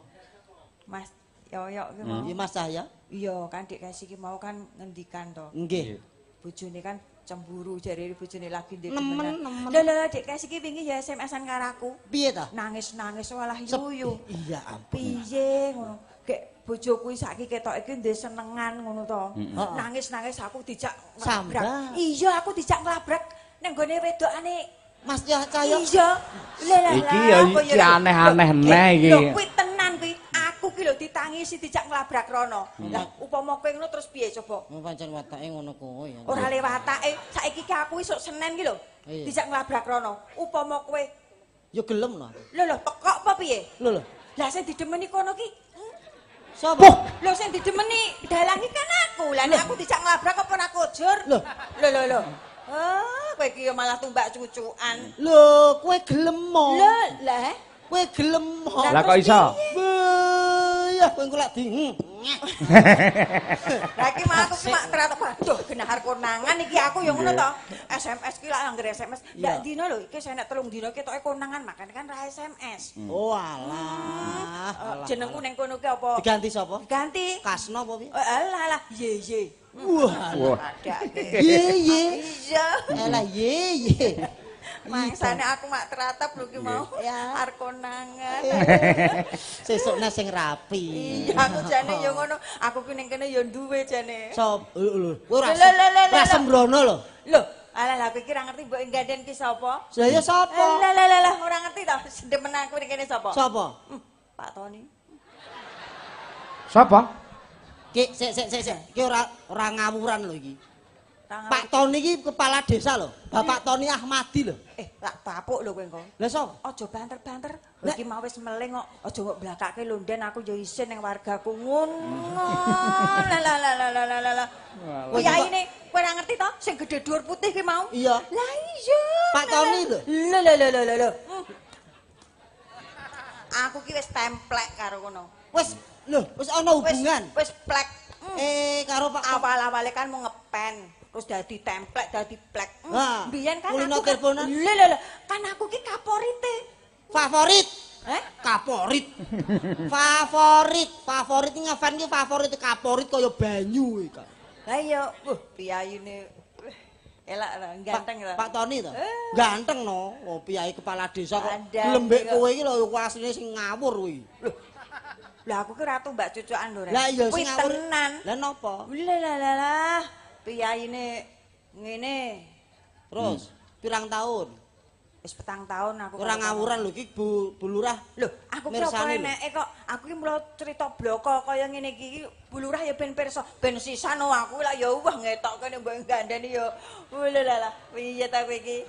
Mas Yoyok ki mau. Iya Mas Cahya. Iya, kan Dik Kesi ki mau kan ngendikan to. Nggih. Bojone kan cemburu jare bojone lagi ndek nemen. Lho lho Dik Kesi ki wingi ya SMS-an karo aku. Piye ta? Nangis-nangis walah yuyu. Iya ampun. Piye ngono. Gek bojoku saiki ketok iki ndek senengan ngono to. Nangis-nangis aku dijak nglabrak. Iya aku dijak nglabrak ning gone wedokane Mas Cahya. Iya. Lha lha. Iki ya iki aneh-aneh neh iki. Lho kuwi tenan kuwi. Aku ki lho ditangisi dijak nglabrak rono. Lah upama kowe ngono terus piye coba? Pancen watake ngono kuwi ya. Ora le watake. Saiki ki aku esuk Senin ki lho. Dijak nglabrak rono. Upama kowe ya gelem lho. Lho lho pekok apa piye? Lho lho. Lah sing didemeni kono ki sapa? Lho sing didemeni dalang iki kan aku. Lah nek aku dijak nglabrak apa ora kujur? Lho lho lho lho. Ah, kowe iki malah tumbak cucukan. Lho, kowe gelem mo. Lho, lah. Kowe gelem mo. Lah kok iso? Ya kowe engko lak di. Lah iki mah aku ki mak terat waduh genahar konangan iki aku ya ngono to. SMS ki lak anggere SMS. Ndak dino lho iki senek 3 dino ketoke konangan makane kan ra SMS. Oh alah. Jenengku ning kono ki apa? Diganti sapa? Diganti. Kasno apa piye? Alah alah ye ye. Wah. Ye ye. Iya. Alah ye ye. Mangsane aku mak teratap lho ki mau arep konangan. Sesukne sing rapi. Iya aku jane ya ngono. Aku ki ning kene ya duwe jane. Sop lho lho. Kowe ora sembrono lho. Lho, alah lah kowe ki ora ngerti mbok ganden ki sapa? Lah ya sapa? Lah lah lah ora ngerti ta. Demen aku ning kene sapa? Sapa? Pak Tony. Sapa? Ki sik sik sik sik. Ki ora ngawuran lho iki. Pak Tony iki kepala desa lho. Bapak Tony Ahmadi lho. Lak tapuk lho kowe engko. Lah sapa? Aja banter-banter. Iki mau wis meling kok. Aja mbok blakake lho Nden aku ya isin ning wargaku ngono. Lah lah lah lah lah lah. Kiyaine kowe ora ngerti to sing gedhe dhuwur putih ki mau? Iya. Lah iya. Pak Tony lho. Lho lho lho lho lho. Aku ki wis templek karo kono. Wis lho, wis ana hubungan. Wis plek. Karo Pak awal-awale kan mau ngepen. Terus dadi templek, dadi plek. Biyen kan aku teleponan. Lho lho lho, kan aku ki kaporite. Favorit. Kaporit. Favorit, favorit ngefan ki favorit kaporit kaya banyu iki. Lah iya, piyayine. Elak to, ganteng to. Pak Tony to? Ganteng no. Oh, piyai kepala desa kok lembek kowe iki lho asline sing ngawur kuwi. Lho. Lah aku ki ratu mbak cucukan lho, Rek. Lah iya sing ngawur. Tenan. Lah napa? Lah lah lah. Piyaine ngene. Terus pirang tahun? Wis 4 tahun aku. Ora ngawuran lho iki Bu Lurah. Lho, aku ki apa eneke kok aku ki mula cerita bloko kaya ngene iki Bu Lurah ya ben pirsa, ben sisan aku lak ya wah ngetok kene mbok gandeni ya. Lha lah, piye ta kowe iki?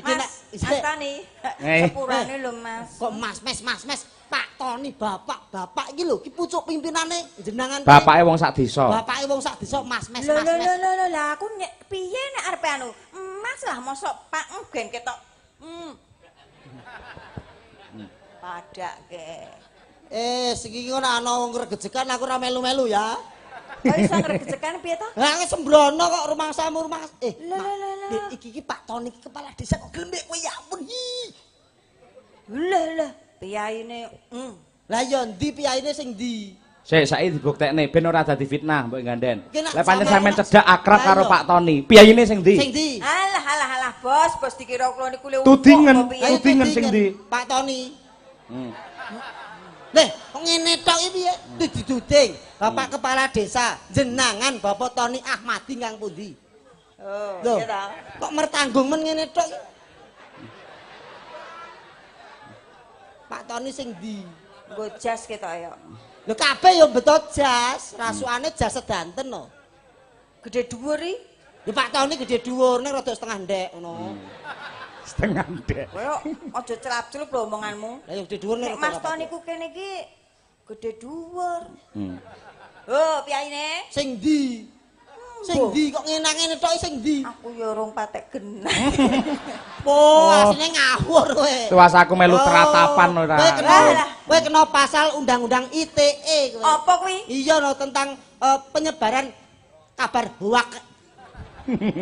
Iki nek Mas Tony. Sepurane lho Mas. Kok Mas Mes Mas Mes Pak Tony bapak-bapak iki lho iki pucuk pimpinane jenengan. Bapake wong sak desa. Bapake wong sak desa Mas Mes Mas Mes. Lho lho lho aku piye nek arepe anu? Mas lah mosok Pak ben ketok. Padake. Sing iki ora ana wong gregejekan aku ora melu-melu ya. Kok iso ngregejekan piye to? Lah sembrono kok rumangsamu rumah. Iki iki Pak Tony iki kepala desa kok glembek kowe ya ampun. Lha lha piyaine. Lah ya ndi piyaine sing ndi? Sik saiki dibuktekne ben ora dadi fitnah mbok ganden. Lah pancen sampean cedhak akrab karo Pak Tony. Piyayine sing ndi? Sing ndi? Alah alah alah bos, bos dikira kula niku le tudingen, tudingen sing ndi? Pak Tony. Leh, kok ngene tok iki piye? Diduding. Bapak kepala desa jenangan Bapak Tony Ahmadi kang pundi? Oh, iya ta. Kok mertanggung men ngene tok? Pak Tony sing ndi? Nggo jas ketok ya. Lho kabeh ya beto jas, rasukane jas sedanten no. Gede dhuwur iki. Lho Pak Tony gede dhuwur ning rada setengah ndek ngono. Setengah ndek. Kowe aja celap-celup lho omonganmu. Lah ya gede dhuwur ning Mas Tony ku kene iki gede dhuwur. Oh, piyaine? Sing ndi? Sing ndi kok ngene-ngene tok sing ndi? Aku ya urung patek genah. Oh, asline ngawur kowe. Tuwas aku melu teratapan ora. Kowe kena pasal undang-undang ITE kowe. Apa kuwi? Iya no tentang penyebaran kabar hoak.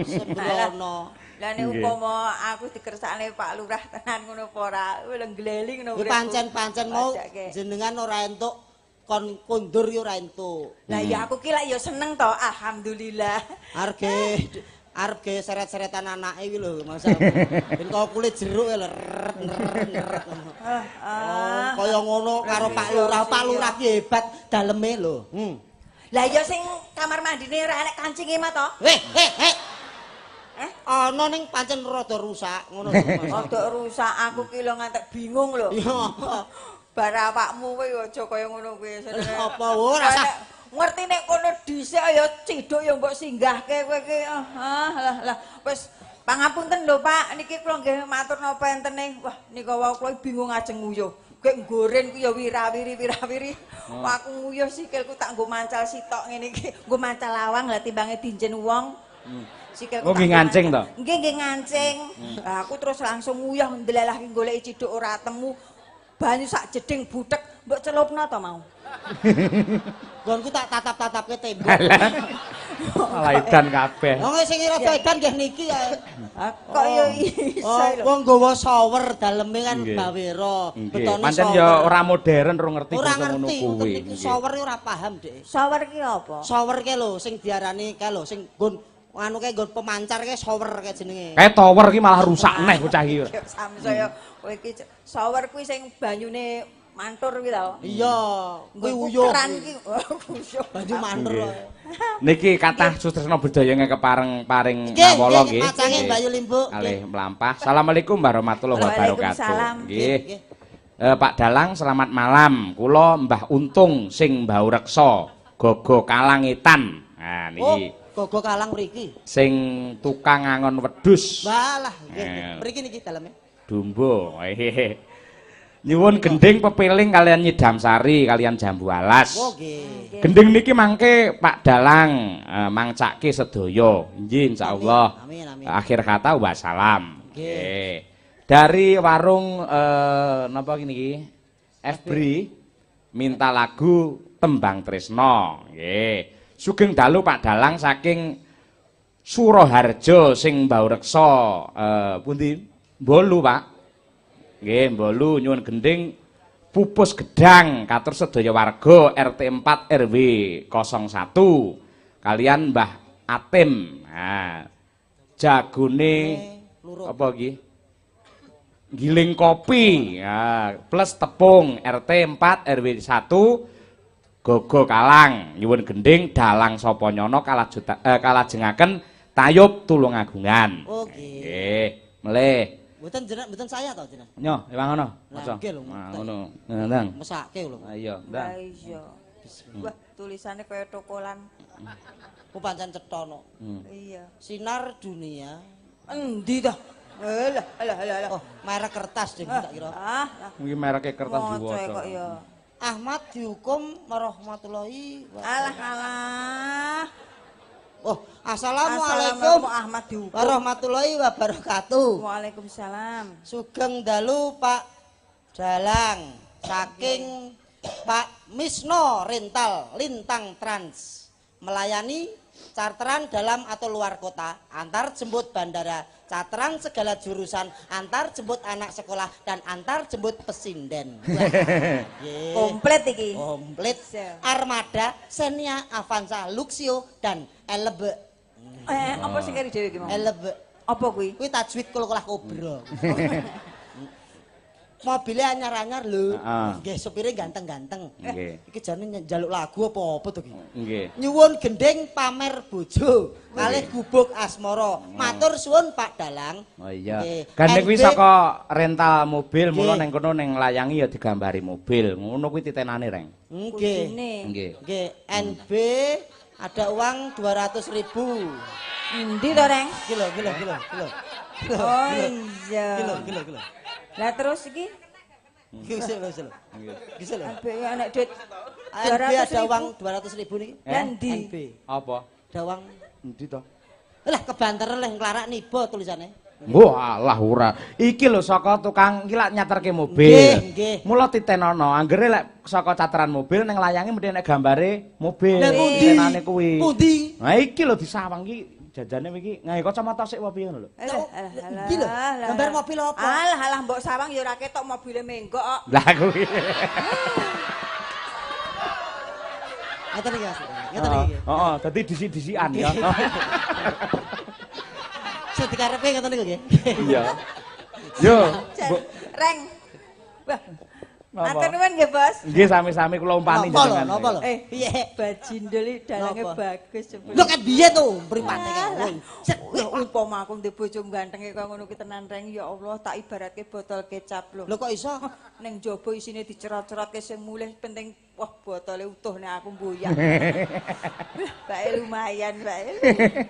Sembrono. Lah nek upama aku dikersakne Pak Lurah tenan ngono apa ora? Lha gleli ngono uripku. Pancen-pancen mau jenengan ora entuk kon kondur yo ora entuk. Lah ya aku ki lak ya seneng to, alhamdulillah. Arep ge seret-seretan anake iki lho, masa. Ben kok kulit jeruk ya ret. Oh, kaya ngono karo Pak Lurah. Pak Lurah ki hebat daleme lho. Lah ya sing kamar mandine ora enek kancinge mah to. Ana ning pancen rada rusak ngono lho. Rada rusak aku ki lho ngantek bingung lho. Iya. Bar awakmu kowe aja kaya ngono kuwi. Apa ora usah ngerti nek kono dhisik ya ciduk ya mbok singgahke kowe iki. Ah lah lah wis pangapunten lho Pak, niki kula nggih matur napa entene. Wah nika wau kula bingung ajeng nguyuh. Gek nggoren ku ya wirawiri-wirawiri. Aku nguyuh sikilku tak nggo mancal sitok ngene iki. Nggo mancal lawang lah timbange dinjen wong. Sikilku. Oh nggih ngancing to? Nggih nggih ngancing. Lah aku terus langsung nguyuh ndelalah ki goleki ciduk ora temu. Banyu sak jeding butek mbok celupno to mau. Nggonku tak tatap-tatapke tembok. Malah edan kabeh. Wong sing rada edan nggih niki ya. Kok ya iso lho. Wong nggawa shower daleme kan bawera. Betone pancen ya ora modern ora ngerti basa ngono kuwi. Shower ora paham, Dik. Shower ki apa? Shower ki lho sing diarani kae lho sing nggon anu kae nggon pemancar kae shower kae jenenge. Kae tower ki malah rusak neh bocah iki. Samsaya kowe iki shower kuwi sing banyune mantur kuwi to. Iya, kuwi uyuh. Keran ki uyuh. Banyu mantur. Niki kathah sutresna budaya kepareng paring nawala nggih. Macange Bayu Limbuk. Kalih mlampah. Assalamualaikum warahmatullahi wabarakatuh. Nggih. Pak Dalang selamat malam. Kula Mbah Untung sing mbau reksa Gogo Kalangetan. Nah niki. Gogo Kalang mriki. Sing tukang angon wedhus. Walah, nggih. Mriki niki daleme. Dumbo. Nyuwun gending pepiling kalian nyidam sari kalian jambu alas. Oh nggih. Gending niki mangke Pak Dalang mangcake sedaya. Nggih insyaallah. Amin amin. Akhir kata wassalam. Nggih. Dari warung napa niki? Fbri minta lagu Tembang Tresno. Nggih. Sugeng dalu Pak Dalang saking Suroharjo sing mbau reksa pundi? Bolu Pak. Nggih, Bolu nyuwun gending pupus gedang katur sedaya warga RT 4 RW 01 kalian Mbah Atim. Nah, Jagone apa iki? Giling kopi. Ya, plus tepung RT 4 RW 1 Gogo Kalang nyuwun gending dalang sapa nyono kalajengaken tayub Tulungagungan. Oke. Nggih, melih. Mboten jenengan, mboten saya to jenengan. Nyoh, ewang ngono. Maca. Nggih lho. Ngono. Ndang. Mesake lho. Ha iya, ndang. Lah iya. Wah, tulisane kaya tokolan. Ku pancen cetha no. Iya. Sinar Dunia. Endi ta? Alah, alah, alah. Oh, merek kertas ding tak kira. Ah, iki mereke kertas diwaca. Kok ya. Ahmad dihukum warahmatullahi wabarakatuh. Alah alah. Oh, assalamualaikum Ahmad dihukum warahmatullahi wabarakatuh. Waalaikumsalam. Sugeng dalu Pak Dalang saking Pak Misno Rental Lintang Trans melayani charteran dalam atau luar kota, antar jemput bandara, charteran segala jurusan, antar jemput anak sekolah dan antar jemput pesinden. Komplit iki. Komplit. Armada, Xenia, Avanza, Luxio dan Elbe. Apa sing keri dhewe iki mau? Elbe. Apa kuwi? Kuwi tajwid kula kobra. Mobilnya anyar-anyar lho. Nggih, sopire ganteng-ganteng. Iki jane njaluk lagu apa-apa to iki? Nggih. Nyuwun gending pamer bojo kalih gubuk asmara. Matur suwun Pak Dalang. Oh iya. Gandeng kuwi saka rental mobil, mula ning kono ning layangi ya digambari mobil. Ngono kuwi titenane, Reng. Nggih. Nggih. Nggih, NB ada uang 200.000. Endi to, Reng? Iki lho, iki lho, iki lho. Oh iya. Iki lho, iki lho, iki lho. Lah terus iki? Iki sik lho, sik lho. Iki sik lho. NB anak duit 200.000 ada uang 200.000 niki. Endi? NB. Apa? Ada uang endi to? Lah kebanteran leh nglarak niba tulisane. Wah, alah ora. Iki lho saka tukang iki lak nyaterke mobil. Nggih, nggih. Mula titenono, anggere lek saka cateran mobil ning layange mesti nek gambare mobil. Lah pundi? Titenane kuwi. Pundi? Nah iki lho disawang iki. Jajane iki nggae kacamata sik apa piye ngono lho. Endi lho? Gambar mobil apa? Alah alah mbok sawang ya ora ketok mobile menggok kok. Lah kuwi. Ngeten iki Mas. Ngeten iki. Heeh, dadi disik-disikan ya. Sing dikarepe ngeten niku nggih. Iya. Yo, Reng. Wah. Matur nuwun nggih, Bos. Nggih, sami-sami kula umpani jenengan. Napa lho? Piye? Bajindel iki dalange bagus jebul. Lho ket biye to mripate kae. Lho upama aku ndek bojo gantenge kaya ngono ki tenan Reng, ya Allah tak ibaratke botol kecap lho. Lho kok iso? Ning njaba isine dicerot-cerotke sing mulih penting wah botole utuh nek aku mboyak. Bae lumayan bae.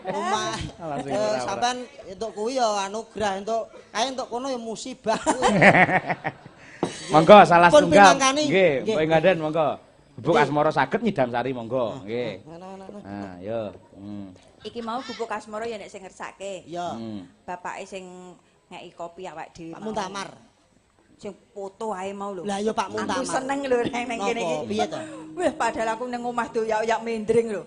Lumayan. Sampean entuk kuwi ya anugerah, entuk kae entuk kono ya musibah. Monggo salah setunggal. Nggih, mbok ngaden monggo. Gubuk Asmara saged nyidam sari monggo. Nggih. Nah, yo. Iki mau Gubuk Asmara ya nek sing ngersake. Iya. Bapake sing ngeki kopi awake dhewe. Pak Muntamar. Sing foto ae mau lho. Lah ya Pak Muntamar. Aku seneng lho nang kene iki. Piye to? Wah, padahal aku nang omah doyak-oyak mendring lho.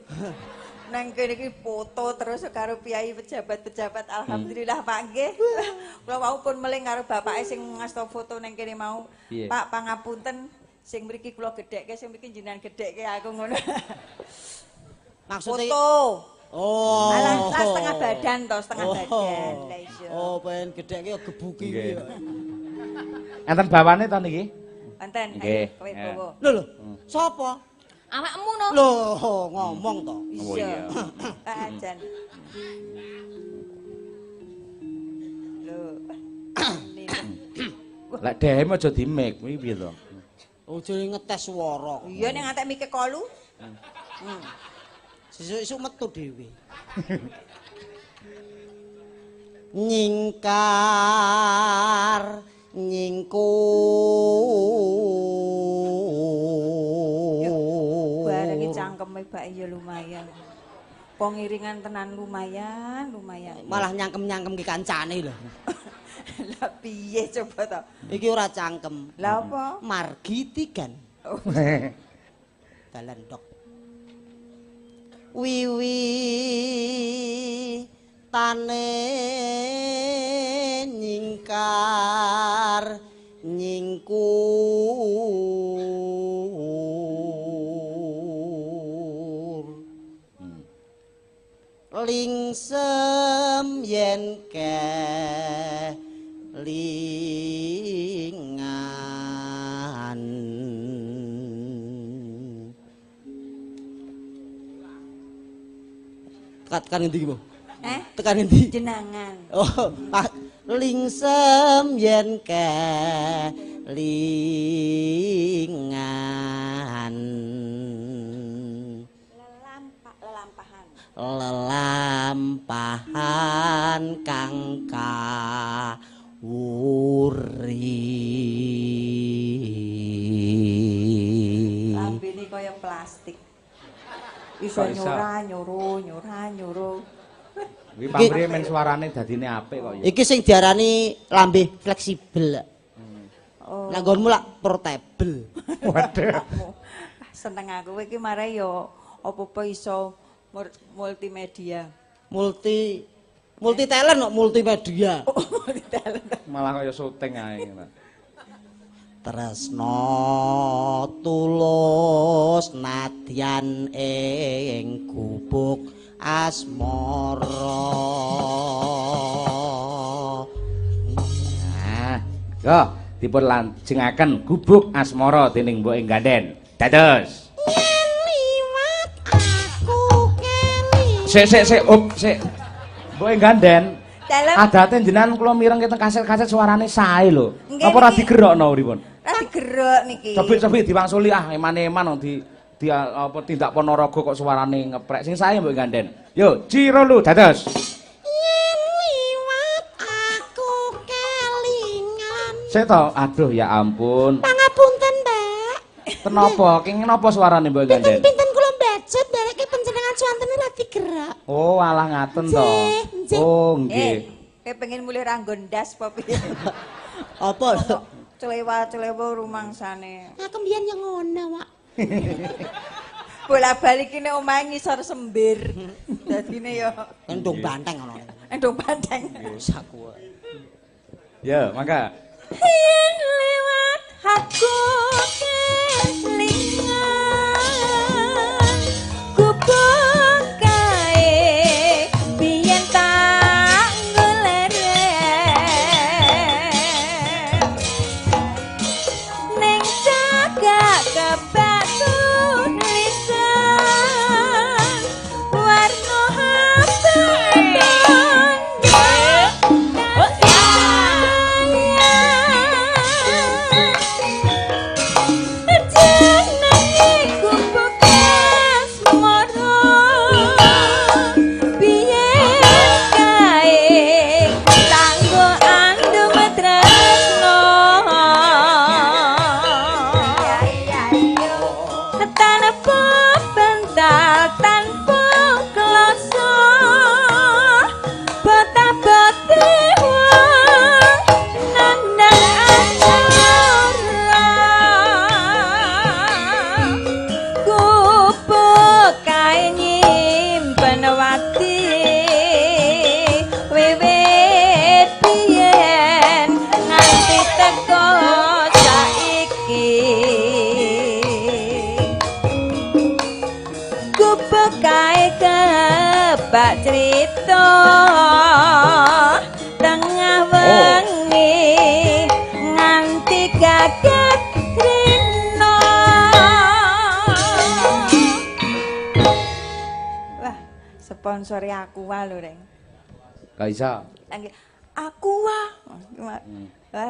Nang kene iki foto terus karo piyai pejabat-pejabat. Alhamdulillah Pak nggih. Kula wau pun meling karo bapake sing ngasta foto nang kene mau. Pak pangapunten sing mriki kula gedhekke sing mriki jenengan gedhekke aku ngono. Maksudnya foto. Oh. Alah setengah badan to, setengah badan. Lah iya. Oh, pengen gedhekke ya gebuki kuwi. Enten bawane to niki? Enten. Ayo kowe bawa. Lho lho. Sapa? Awakmu no. Lho, ngomong to. Iya. Ah, jan. Lho. Lek dehem aja dimik, kuwi piye to? Aja ngetes swara. Iya ning antek mike kolu. Sesuk-esuk metu dhewe. Nyingkar nyingkur. Bareng cangkeme bak ya lumayan. Pengiringan tenan lumayan, lumayan. Malah nyangkem-nyangkem ki kancane lho. Lah piye coba to? Iki ora cangkem. Lah apa? Margi tigan. Dalan dok. Wiwi tane nyingkar nyingkur. Lingsem yen yen kelingan. Tekan ngendi iki, Bu? Eh? Tekan ngendi? Jenangan. Oh, lingsem yen kelingan. Lelampahan. Lelampahan kang kawuri. Lambene kaya plastik. Iso nyora nyoro nyora nyoro. Kuwi pamrih men suarane dadine apik kok ya. Iki sing diarani lambe fleksibel. Oh. Lah nggonmu lak portable. Waduh. Seneng aku iki mare yo apa-apa iso multimedia. Multi talent kok multimedia. Oh, multi talent. Malah kaya syuting ae. Tresno tulus nadyan ing gubuk asmara. Nah, yo dipun lajengaken gubuk asmara dening Mbok ing Ganden. Dados. Yen liwat aku kelingan. Sik sik sik up sik. Mbok ing Ganden. Adate jenengan kula mireng teng kaset-kaset suarane sae lho. Apa ora digerokno pripun? Ora digerok niki. Cobi-cobi diwangsuli ah eman-eman di apa tindak Ponorogo kok suarane ngeprek. Sing sae Mbok Ganden. Yo, Cirolu dados. Yen liwat aku kelingan. Sik to, aduh ya ampun. Pangapunten, Mbak. Kenapa? Kenging napa suarane Mbok Ganden? Pinten-pinten kula mbacut ndereke panjenengan suwantene ora digerak. Oh, alah ngaten to. Oh, nggih. Kowe pengen mulih ra nggon ndas apa piye? Apa? Celewa-celewa rumangsane. Aku mbiyen yo ngono, Wak. Bola-bali ki nek omahe ngisor sembir. Dadine yo endung banteng ngono. Endung banteng. Wis aku. Ya, mangga. Yen lewat aku kelingan gubuk kae biyen tak goleren ning cagak kebatu lisan warna bak cerita tengah wengi nganti kaget rino. Wah, sponsori Aqua lho, Reng. Gak iso. Aqua. Wah,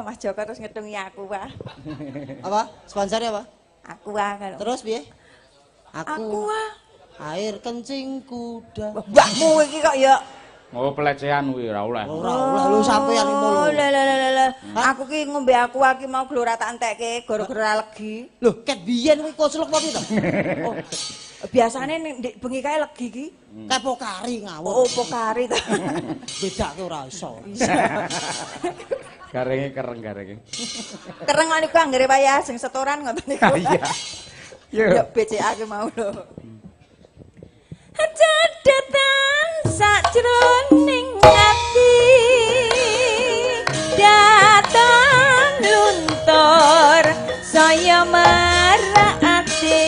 Mas Joko terus ngetungi Aqua. Apa? Sponsornya apa? Aqua kan. Terus piye? Aqua. Air kencing kuda. Mbahmu iki kok ya. Oh, pelecehan kuwi ora oleh. Ora oleh lho sampeyan iki lho. Lho lho lho. Aku ki ngombe Aqua ki mau glora tak entekke gara-gara legi. Lho, ket biyen kuwi koclok apa piye to? Oh. Biasane nek bengi kae legi ki. Kae pokari ngawur. Oh, pokari ta. Bedake ora iso. Garenge kereng garenge. Kereng niku anggere wayah sing setoran ngoten niku. Iya. Ya BCA ki mau lho. Cedhetan sajroning ati datan luntur saya marakate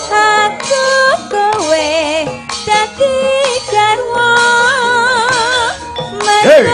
aku kowe dadi Hey.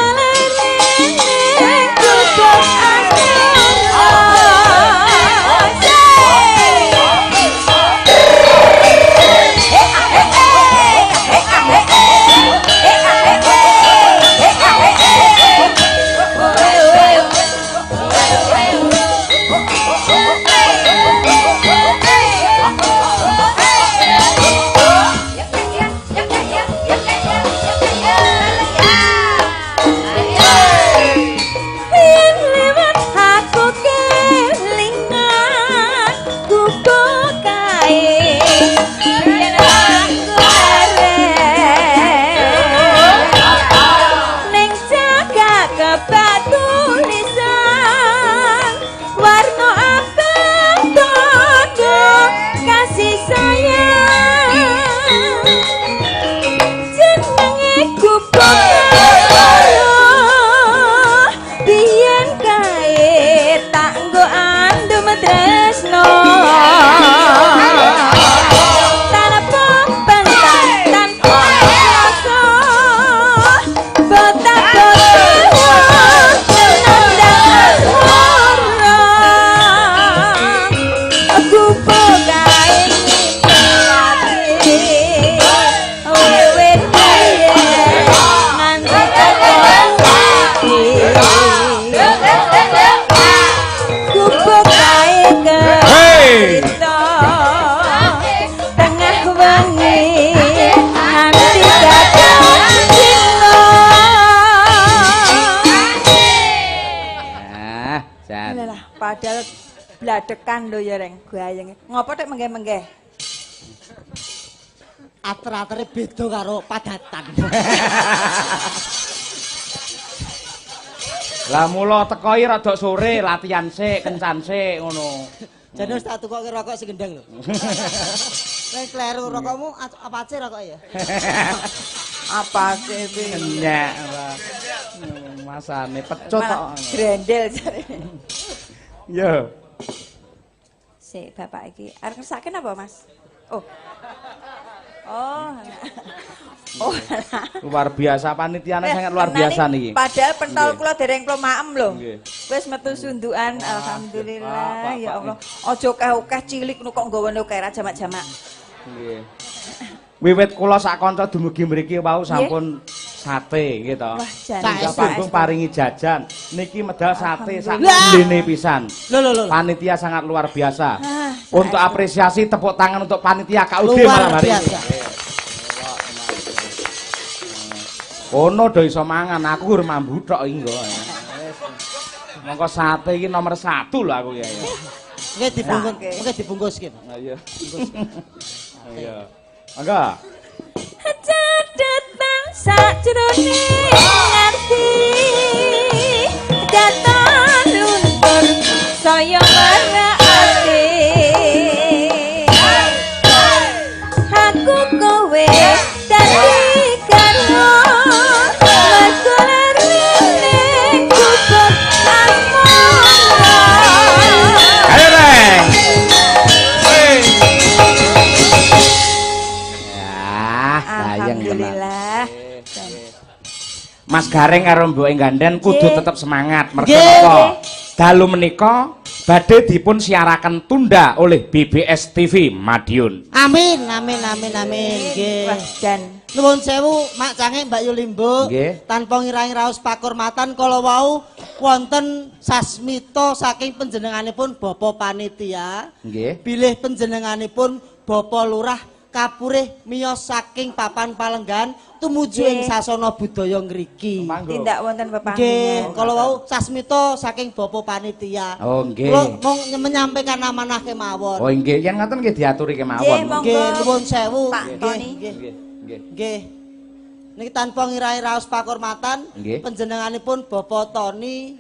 Padahal bladekan lho ya Reng, gayeng. Ngopo tek menggeh-menggeh? Ater-atere beda karo padatan. Lah mula teko iki rada sore, latihan sik, kencan sik ngono. Jane wis tak tukoke rokok sing gendeng lho. Nek kleru rokokmu apa aja rokok ya? Apa sih piye? Enyek. Masane pecut kok. Grendel jarene. Yo. Sik bapak iki arep ngersake napa, Mas? Oh. Oh. Oh. Luar biasa panitiane sangat luar biasa niki. Padahal pentol kula dereng kula maem lho. Wis metu sundukan alhamdulillah ya Allah. Aja akeh-akeh cilik nu kok nggawane akeh ra jamak-jamak. Nggih. Wiwit kula sak kanca dumugi mriki wau sampun sate nggih to. Sak panggung paringi jajan. Niki medal sate sak lene pisan. Panitia sangat luar biasa. Untuk apresiasi tepuk tangan untuk panitia KUD malam hari ini. Kono do iso mangan, aku gur mambu tok iki nggo. Mongko sate iki nomor 1 lho aku ya. Nggih dibungkus, nggih dibungkus iki. Ha iya. Iya. Mangga. Catetan sajroning ati datan luntur saya ati aku kowe dadi karo mergo lerene gubuk asmara. Ayo Reng. Alhamdulillah. Mas Gareng karo mboke ganden kudu tetep semangat mergo napa dalu menika badhe dipun siaraken tunda oleh BBS TV Madiun. Amin amin amin amin. Nggih. Nuwun sewu Mak Cange Mbak Yulimbo tanpa ngirangi raos pakurmatan kala wau wonten sasmita saking panjenenganipun Bapak Panitia. Nggih. Bilih panjenenganipun Bapak Lurah kapurih miyos saking papan palenggan tumuju ing sasana budaya ngriki. Tindak wonten pepanggihan. Nggih, kala wau sasmita saking Bapak Panitia. Oh nggih. Kula mung menyampaikan amanah kemawon. Oh nggih, yen ngoten nggih diaturi kemawon. Nggih, nuwun sewu. Pak Tony. Nggih. Nggih. Niki tanpa ngirangi raos pakurmatan panjenenganipun Bapak Tony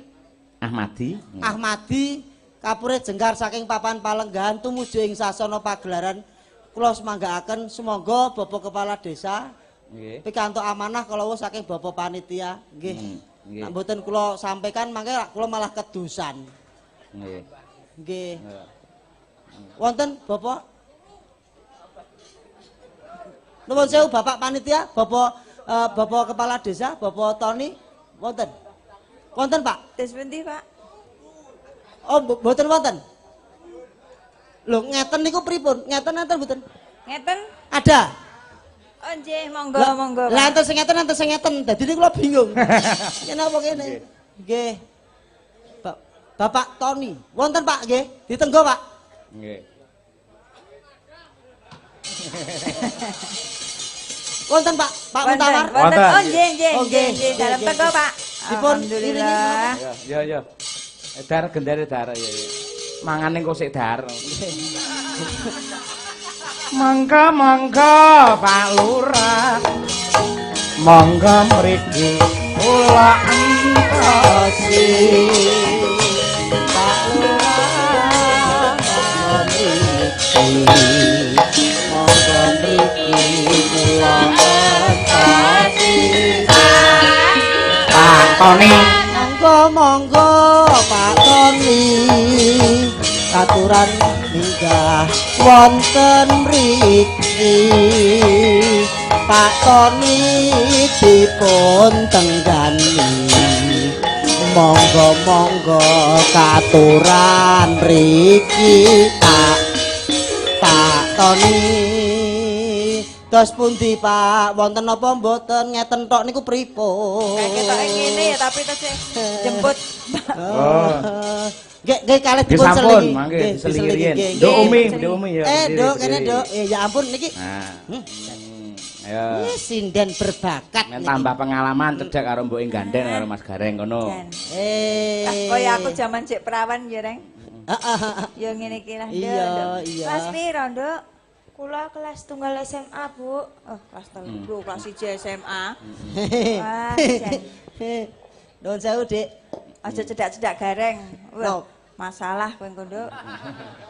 Ahmadi. Ahmadi kapurih jenggar saking papan palenggan tumuju ing sasana pagelaran. Kula semanggaaken sumangga Bapak Kepala Desa nggih pikantuk amanah kala saking Bapak Panitia nggih. Nek mboten kula sampaikan mangke kula malah kedusan. Nggih. Nggih. Wonten Bapak Nuwun sewu Bapak Panitia, Bapak Bapak Kepala Desa, Bapak Tony. Wonten. Wonten, Pak. Terus pundi, Pak? Oh, mboten wonten. Lho, ngeten niku pripun? Ngeten enten mboten? Ngeten? Ada. Oh, nggih, monggo, monggo. Lah enten sing ngeten, enten sing ngeten. Dadi niku kula bingung. Kene apa kene? Nggih. Bapak Tony. Wonten, Pak, nggih. Ditenggo, Pak. Nggih. Wonten, Pak. Pak Mutawar. Wonten. Oh, nggih, nggih, nggih. Dalem tenggo, Pak. Dipun iringi. Ya, ya. Dar gendere dar ya, ya. Mangane kok sik dar. Mangga mangga Pak Lurah. Mangga mriki kula entosi. Pak Lurah mangga mriki. Mangga mriki kula entosi. Pak Tony. Monggo monggo Pak Tony. Katuran minggah wonten mriki. Pak Tony dipun tenggani. Monggo monggo katuran mriki Pak Tony. Dos pundi Pak, wonten napa mboten ngeten tok niku pripun? Kayak ketoke ngene ya tapi tesih jemput. Oh. Nggih, nggih kalih dipun selingi. Mangke diselingi riyen. Nduk Umi, Nduk Umi ya. Eh, Nduk, kene Nduk. Ya ampun niki. Ayo. Ini sinden berbakat niki. Tambah pengalaman cedhak karo mboke gandeng karo Mas Gareng ngono. Eh. Kaya aku jaman cek perawan ya, Reng. Heeh. Ya ngene iki lah, Nduk. Iya, iya. Kelas piro, Nduk? Kula kelas tunggal SMA, Bu. Oh, kelas 3, kelas 1 SMA. Wah, jan. Nuwun sewu, Dik. Aja cedak-cedak Gareng. Wah, masalah kowe engko, Nduk.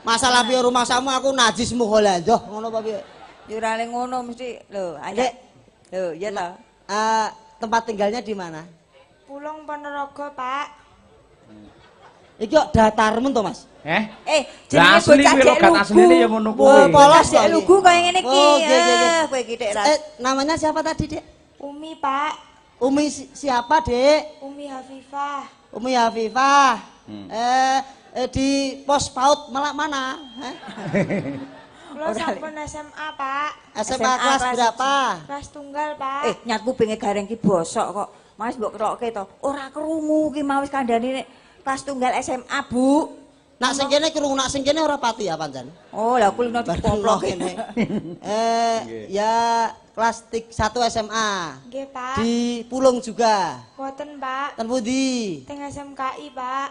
Masalah piye rumahsamu aku najis mughaladzah ngono apa piye? Ya ora le ngono mesti lho, ayo. Lho, iya ta? Tempat tinggalnya di mana? Pulung Ponorogo, Pak. Iki kok datarmu to, Mas? Eh? Jenenge bocah cek lugu. Asline ya ngono kuwi. Polos cek lugu kaya ngene iki. Oh, nggih, kowe iki Dik. Namanya siapa tadi, Dik? Umi, Pak. Umi siapa, Dik? Umi Hafifah. Umi Hafifah. Di pos PAUD Melak mana? Kula sampun SMA, Pak. SMA kelas berapa? Kelas tunggal, Pak. Nyat kupinge Gareng ki bosok kok. Mas mbok kerokke to. Ora krungu ki mau wis kandhane nek kelas tunggal SMA, Bu. Nak sing kene krungu, nak sing kene ora pati ya pancen. Oh, lah kulino dipomplok kene. Ya kelas 1 SMA. Nggih, Pak. Di Pulung juga. Mboten, Pak. Ten pundi? Teng SMKI, Pak.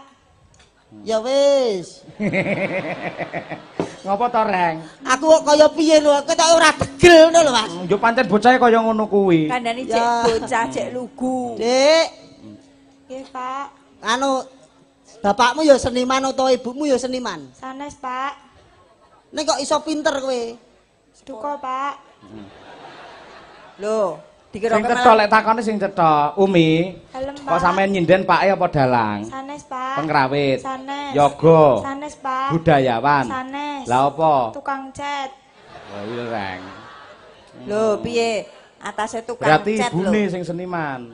Ya wis. Ngopo to, Reng? Aku kok kaya piye lho, aku tak ora degel ngono lho, Mas. Yo pancen bocahe kaya ngono kuwi. Kandhani cek bocah cek lugu. Dik. Nggih, Pak. Anu bapakmu ya seniman utawa ibumu ya seniman? Sanes, Pak. Nek kok iso pinter kowe? Duka, Pak. Lho, dikira sing cetha lek takone sing cetha, Umi. Dalem, Pak. Kok sampean nyinden pake apa dalang? Sanes, Pak. Pengrawit. Sanes. Yoga. Sanes, Pak. Budayawan. Sanes. Lah apa? Tukang cat. Wah, iya, Reng. Lho, piye? Atase tukang cat lho. Berarti ibune sing seniman.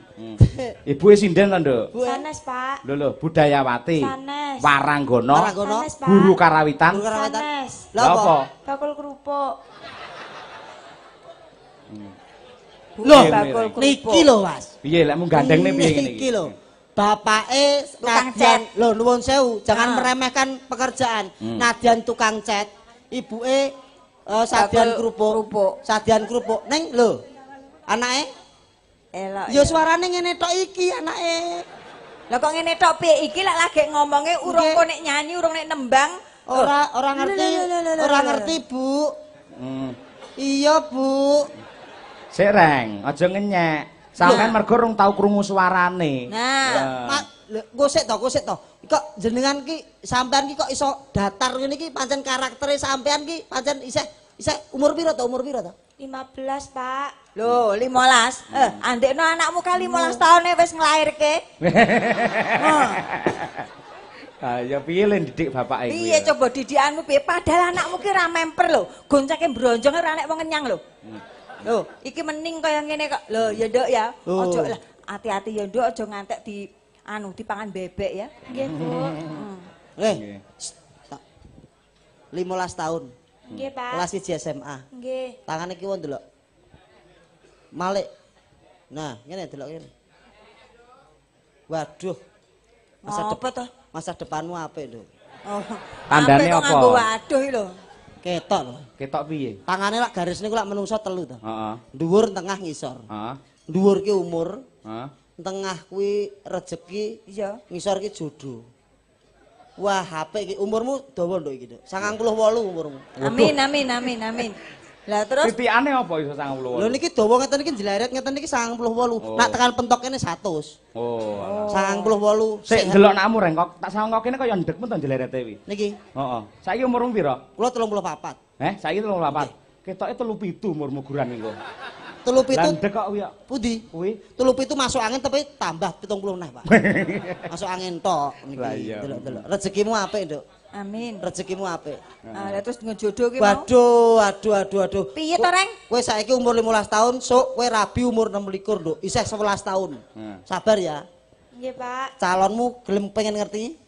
Ibuke sinden to, Nduk? Sanes, Pak. Lho lho, budayawati. Sanes. Waranggono. Sanes, Pak. Guru karawitan. Sanes. Lah apa? Bakul kerupuk. Lho, niki lho, Mas. Piye lek mung gandengne piye ngene iki? Niki lho. Bapake tukang cat. Lho, nuwun sewu, jangan meremehkan pekerjaan. Nadyan tukang cat, ibuke sadian kerupuk. Sadian kerupuk. Ning lho, anake elok. Ya suarane ngene tok iki anake. Lah kok ngene tok piye iki lek lagi ngomonge urung kok nek nyanyi, urung nek nembang. Ora ngerti, ora ngerti, Bu. Iya, Bu. Sik, Reng, aja ngenyek. Sampeyan mergo rung tau krungu suarane. Nah, lho, sik to, sik to. Kok jenengan ki sampean ki kok iso datar ngene iki pancen karaktere sampean ki pancen isih umur piro to? Umur piro to? 15, Pak. Lho, 15. Andekno anakmu ka 15 taune wis nglairke. Ah, ya piye le didik bapake kuwi? Piye coba didikanmu piye? Padahal anakmu ki ora memper lho. Gonceke bronjong ora nek wong kenyang lho. Lho, iki mening kaya ngene kok. Lho, ya Nduk ya. Ojo lah. Ati-ati ya Nduk aja ngantek di anu dipangan bebek ya. Nggih, Bu. Eh. 15 tahun. Nggih, Pak. Kelas 1 SMA. Nggih. Tangane kiwa ndelok. Malik. Nah, ngene delok ngene. Waduh. Masa Apa toh? Masa depanmu apik, Nduk. Oh. Tandane apa? Nganggo waduh iki lho. Ketok lho. Ketok piye? Tangane lak garis niku lak menungso telu to. Heeh. Dhuwur, tengah, ngisor. Heeh. Dhuwur ki umur, Heeh. tengah kuwi rejeki, Iya. ngisor ki jodoh. Wah, apik iki umurmu dawa nduk iki, Nduk. 98 umurmu. Amin amin amin amin. Lah terus Titikane apa iso 98? Lho niki dawa ngeten iki jleret ngeten iki 98. Oh. Nak tekan pentok kene 100. Oh. 98. Sik ndelok nakmu reng kok tak sawang kok kene kaya ndekmu to jlerete kuwi. Niki, Heeh. Saiki umurmu pira? kula 34. Eh, saiki 34. Ketoke 37 umurmu guran engko. 37 Lah ndek kok kuwi kok. pundi? Kuwi. 37 masuk angin tapi tambah 70 neh, Pak. Masuk angin tok Lah niki. iya. Delok-delok. Rezekimu apik, Nduk. amin. Rezekimu apik. Ah, lah terus ngejodoh ki mau. Waduh, aduh, aduh, aduh. Piye to, Reng? Kowe saiki umur 15 tahun, sok kowe rabi umur 26, Nduk. Isih 11 tahun. Hmm. Sabar ya. Nggih, Pak. Calonmu gelem pengen ngerti?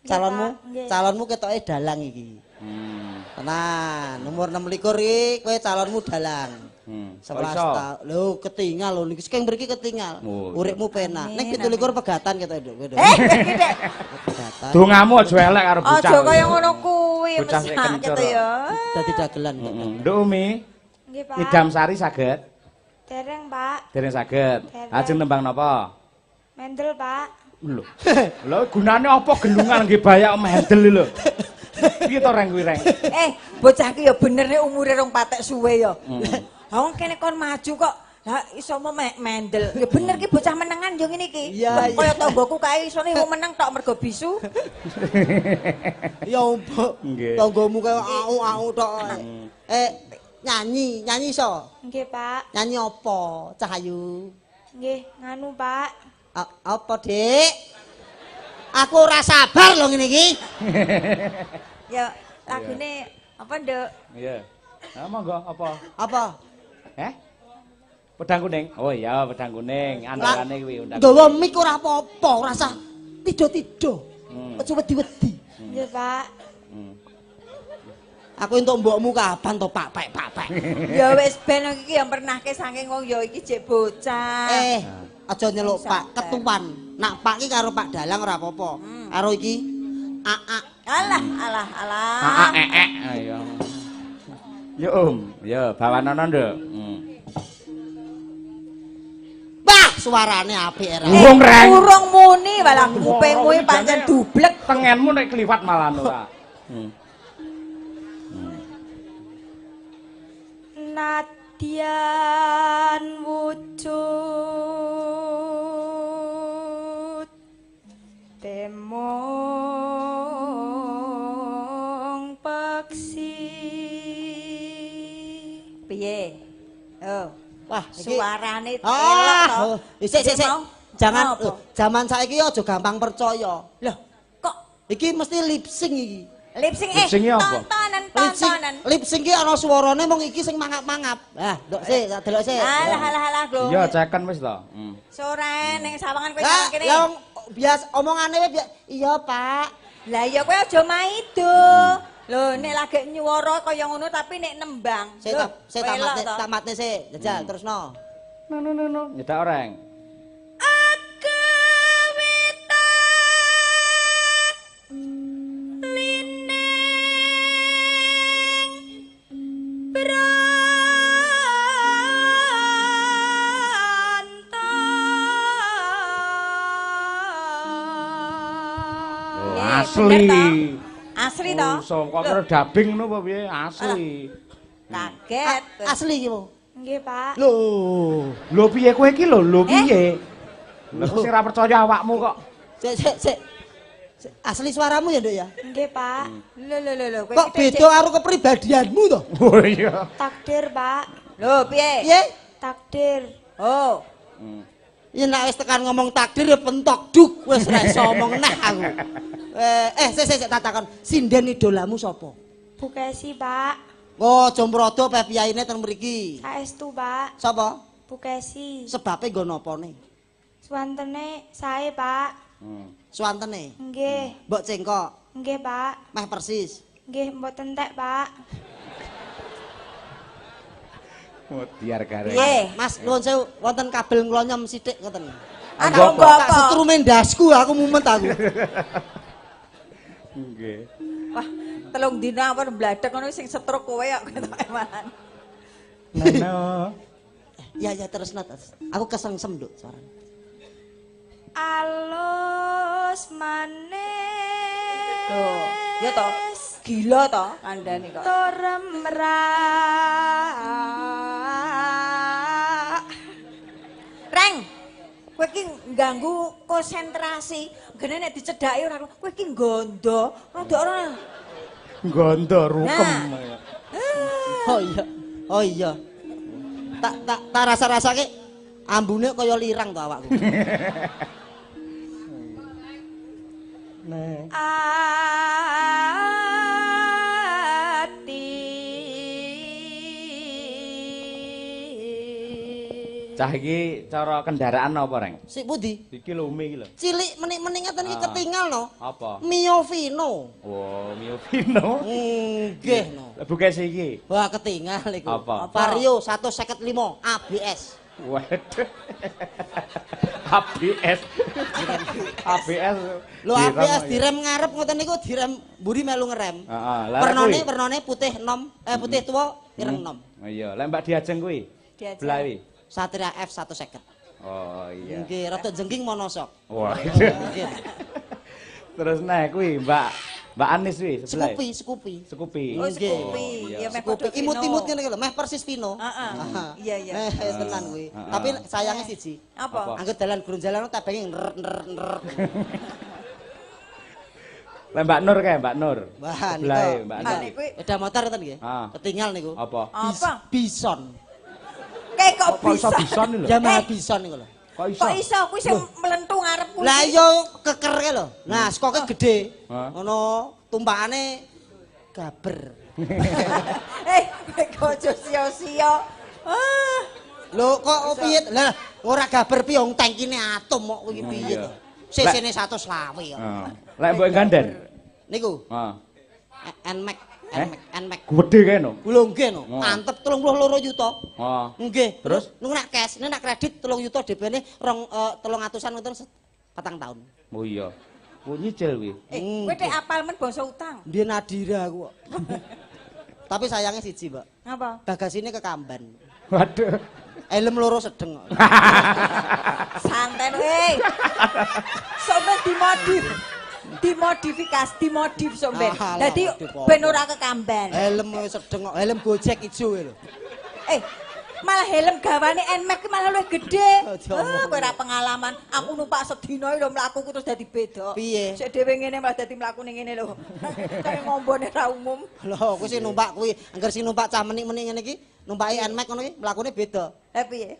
Calonmu? Pak. Nggih. Calonmu ketoke dalang iki. Hmm. Tenan, umur 26 iki kowe calonmu dalang. Hmm. 11 tahun. Lho, ketinggal lho niki saking mriki ketinggal. Oh, iya. Uripmu penak. Ning Amin, 27 pegatan ketoke, Nduk. Kowe, Nduk. Eh, iki Dek. Pegatan. Dongamu aja elek karo bocah. Aja kaya ngono kuwi Bocah sik mesake kencur. to ya. Dadi dagelan. Heeh. Nduk Umi, Nggih, Pak. Idam Sari saged? Dereng, Pak. Dereng saged. Dereng. Ajeng nembang napa? Mendel, Pak. Lho. Lho gunane apa gelungan nggih bayak mendel lho. Piye to reng kuwi reng? Eh, bocah ki ya bener nek umure rong patek suwe ya. Ha wong kene kon maju kok. Lah iso mau mendel. Ya bener ki bocah menengan yo ngene iki. Iya, iya. Kaya tanggoku kae isone wong meneng tok mergo bisu. Ya ompok. Nggih. Tanggomu kaya au-au tok. Eh, nyanyi, nyanyi iso. Nggih, Pak. Nyanyi apa, Cahayu? Nggih, nganu, Pak. Apa, Dik? Aku ora sabar lho ngene iki. Ya lagune apa, Nduk? Iya. Nah, monggo apa? Apa? Eh? Pedang kuning. Oh iya, pedang kuning. Andalane kuwi undang. Nggawa mik ora apa-apa, ora usah tido-tido. Aja wedi-wedi. Nggih, Pak. Aku entuk mbokmu kapan to, Pak? Pak, Pak, Pak. Ya wis ben iki ya pernahke saking wong ya iki jek bocah. Eh, aja nyeluk Pak, Sabar. ketuan. Nak Pak ki karo Pak Dalang ora apa-apa. Karo iki AA. Alah, alah, alah. A A E E. Ayo. Yo Om, yo bawanono Nduk. Wah, suarane apik era. Urung reng. Urung muni walah kupingmu iki pancen dublek. Tengenmu nek kliwat malah ora. Nadyan wujud temong peksi. Piye? Oh, Wah, iki suarane elok Ah, to. oh, sik sik sik. Jangan Apa? zaman saiki aja gampang percaya. Loh, kok Iki mesti lip sync iki. lip sync eh Lip sync-e apa? tontonan Lip sync, tontonan. lip sync ki ana suarane mung iki sing mangap-mangap. Ah, ndok sik, tak delok sik. Alah alah alah lho. Iya, ceken wis to. Sore ning sawangan kowe Lah, nang kene. lah wong bias omongane wae iya, Pak. Lah iya kowe aja maido. Lho nek lagi nyuwara kaya ngono tapi nek nembang. Sik Lho, tak sik tak welok matne, to. tak matne sik. Jajal terusno. No no no no, nyedak orang. Akewita lining branta. Oh, Iya, asli. bener toh? Asli toh? Oh, so, kok kira dubbing ngono apa piye? Asli. Kaget. Asli iki, Bu. Nggih, Pak. Lho. Lho piye kowe iki lho, lho piye? Lho kok sing ora percaya awakmu kok. Sik sik sik. Sik, asli suaramu ya, Nduk ya? Nggih, Pak. Lho lho lho lho kowe Kok iki beda karo kepribadianmu to? Oh iya. Takdir, Pak. Lho piye? Piye? Takdir. Oh. Ya nek wis tekan ngomong takdir ya pentok duk wis ra iso omong neh aku. Eh sik sik sik tak takon, sinden idolamu sapa? Bu Kesi, Pak. Oh, Jomrodo peh piyaine ten mriki. Saestu, Pak. Sapa? Bu Kesi. Sebabe nggo napane? Suwantene sae, Pak. Suwantene? Nggih. Mbok cengkok? Nggih, Pak. Meh persis. Nggih, mboten entek, Pak. Mutiar gareng. Piye? Mas, nuwun sewu, wonten kabel nglonyom sithik ngoten. Ana nggo Tak apa? setrume ndasku aku mumet aku. Nggih. Wah, 3 dina ampun bladek ngono sing setruk kowe kok ketoke malan. Nano. Ya ya terus nat. Aku kesengsem, Nduk, suarane. Alus manis. Tuh, ya toh. Gila toh kandhane kok. Turemrak. Reng. Kowe iki ngganggu konsentrasi. Gene nek dicedhaki ora kowe iki nggondo, rada ora. Nggondo rukem. Nah. Oh iya. Oh iya. Tak rasa-rasake ambune kaya lirang to awakku. Nah. Ati. Cah iki cara kendaraan apa, Reng? Sik pundi? Iki lho Umi iki lho. Cilik menik-menik ngeten iki ketinggal no. Apa? Mio Vino. Oh, Mio Vino. Nggih no. Lah bukese iki. Wah, ketinggal iku. Apa? Vario 155 ABS. Waduh. ABS. ABS. Lho ABS direm ngarep ngoten niku direm mburi melu ngerem. Heeh. Wernane wernane putih nom, putih tuwa ireng nom. Oh iya, lek Mbak Diajeng kuwi. Diajeng. Belawi. Satria F 150. Oh iya. Nggih, rada jengking monosok. Wah. Terus nah kuwi Mbak Mbak Anis kuwi sebelah. Scoopy, Scoopy. Scoopy. Oh, Scoopy. Iya. Ya meh padha Imut-imut ngene iki lho, meh persis Vino. Heeh. Iya, iya. Tenan kuwi. Tapi sayangnya siji. Apa? Angger dalan gronjalan tebenge ner ner ner. Lah Mbak Nur kae, Mbak Nur. Wah, Sebelahe Mbak Nur. Sepeda motor ngoten nggih. Ketinggal niku. Apa? Apa? Bison. Kayak kok bisa? bisa? Bison lho. Yamaha Bison niku lho. Kok iso? Kok iso kuwi sing mlentu ngarep kuwi. Lah iya keker kae lho. Nah, skoke gedhe. Ngono tumpakane gaber. Eh, kok aja sia-sia. Ah. Lho kok piye? Lah ora gaber piye wong tangkine atom kok kuwi piye to? CC-ne 120 kok. Heeh. Lek mbok ganden. Niku. Heeh. Nmax. Nmax. Gedhe kae no. Lho nggih no. Mantep 32 yuta. Heeh. Nggih. Terus niku nak cash, nek nak kredit 3 yuta DP-ne 200-an ngoten 4 tahun. Oh iya. Oh nyicil kuwi. Kowe tek apal men bangsa utang. Ndiye Nadira aku kok. Tapi sayangnya siji, Mbak. Ngapa? Bagasine kekamban. Waduh. Helm loro sedeng kok. Santen kowe. Sampe dimodif. Dimodifikasi, dimodif sampe. Dadi ben ora kekamban. Helm sedeng kok, helm Gojek ijo lho. Malah helm gawane Nmax malah luwih gedhe. Ah, kowe ora pengalaman. Aku numpak sedina lho mlakuku terus dadi beda. Piye? Sik dhewe ngene malah dadi mlakune ngene lho. Kaya ngombone ra umum. Lho, kowe sing numpak kuwi, angger sing numpak cah menik-menik ngene iki, numpaki Nmax ngono iki mlakune beda. Lah piye?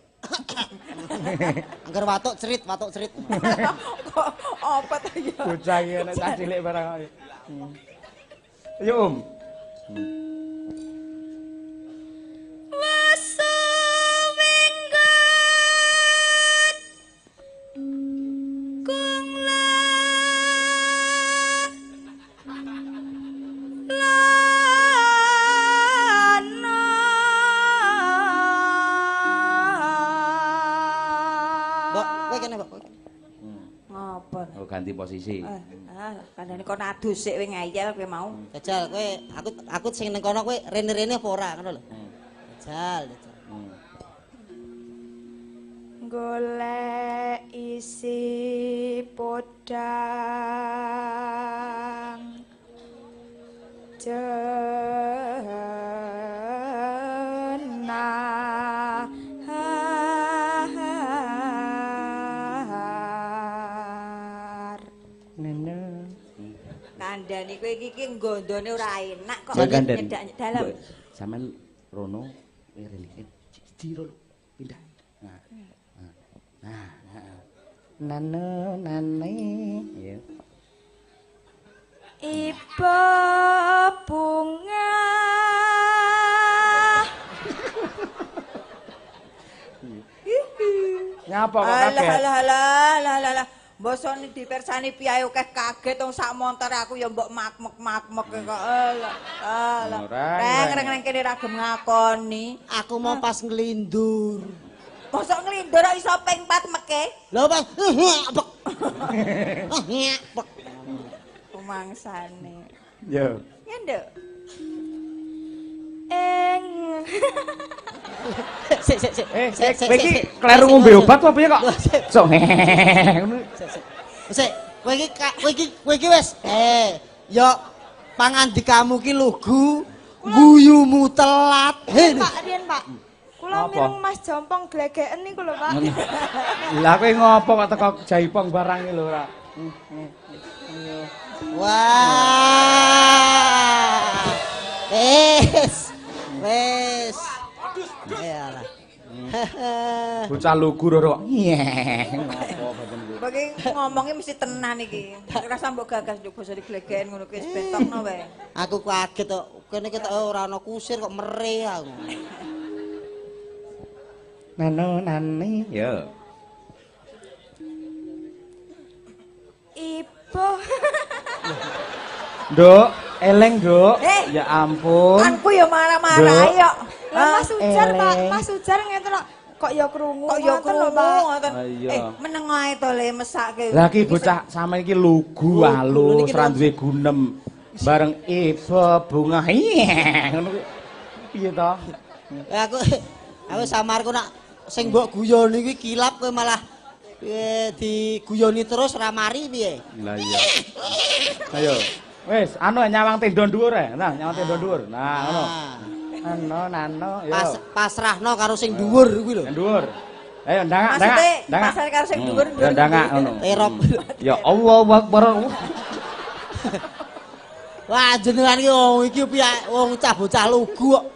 Angger watuk cerit, watuk cerit. Kok apa ta ya? Bocah iki nek cah cilik barang kok. Ayo, Om. Ganti posisi. Kandhane kon adus sik kowe ngayal kowe mau. Jajal kowe aku sing ning kono kowe rene-rene apa ora ngono lho. Jajal, jajal. Golek isi podang jenah. Kandhane kowe iki iki nggondone ora enak kok nyedak dalem. Sampeyan rono rene siji lho pindah. Nah. Nah. Nano nane. Iya. Ibu bunga. Nyapa kok kaget? Alah alah alah alah. Mbosone dipersani piye akeh kaget wong sak montor aku ya mbok mak-mek-mak-mek kok. Alah alah. Reng reng kene ra gelem ngakoni. Aku mau pas nglindur. Mosok nglindur kok iso ping 4 meke? Lho pas pek. Pek. Rumangsane. Yo. Ya nduk. Eng. Sik sik sik. Kowe iki kleru ngombe obat apa piye kok? Sok ngono. Sik, kowe iki kowe iki wis yo pangandikamu ki lugu, guyumu telat. Pak riyen, Pak. Kula mireng Mas Jompong glegeken niku lho, Pak. Lah kowe ngopo kok teko jaipong barang iki lho ora. Wah. Wis. Wis. Iyalah. Bocah lugu loro. Ngopo boten kuwi. Kowe iki ngomongnya mesti tenan iki. Rasa mbok gagas njuk basa diglegeken ngono kuwi wis bentokno wae. Aku kaget kok. Kene ketok ora ana kusir kok mere aku. Nano nani yo. Ibu. Nduk, eleng, Nduk. Ya ampun. Anku ya marah-marah ayo. Lah Mas Ujar, Pak. Mas Ujar ngeten kok kok ya krungu. Kok ya krungu ngoten. Meneng ae to le mesake. Lah iki bocah sampe iki lugu alus, ra duwe gunem. Bareng ibu bunga. Ngono kuwi. Piye to? Aku samarku nak sing mbok guyoni kuwi kilap kowe malah diguyoni terus ra mari piye? Lah iya. Ayo. Wis, anu nyawang tenda dhuwur ae. Nah, nyawang tenda dhuwur. Nah, ngono. Ano nano yo. Pasrahno karo sing dhuwur kuwi lho. Sing dhuwur. Ayo ndangak, ndangak. Ndangak. Pasar karo sing dhuwur. Ndangak ngono. Terop. Ya Allahu Akbar. Wah, jenengan iki wong iki piye wong cah bocah lugu kok.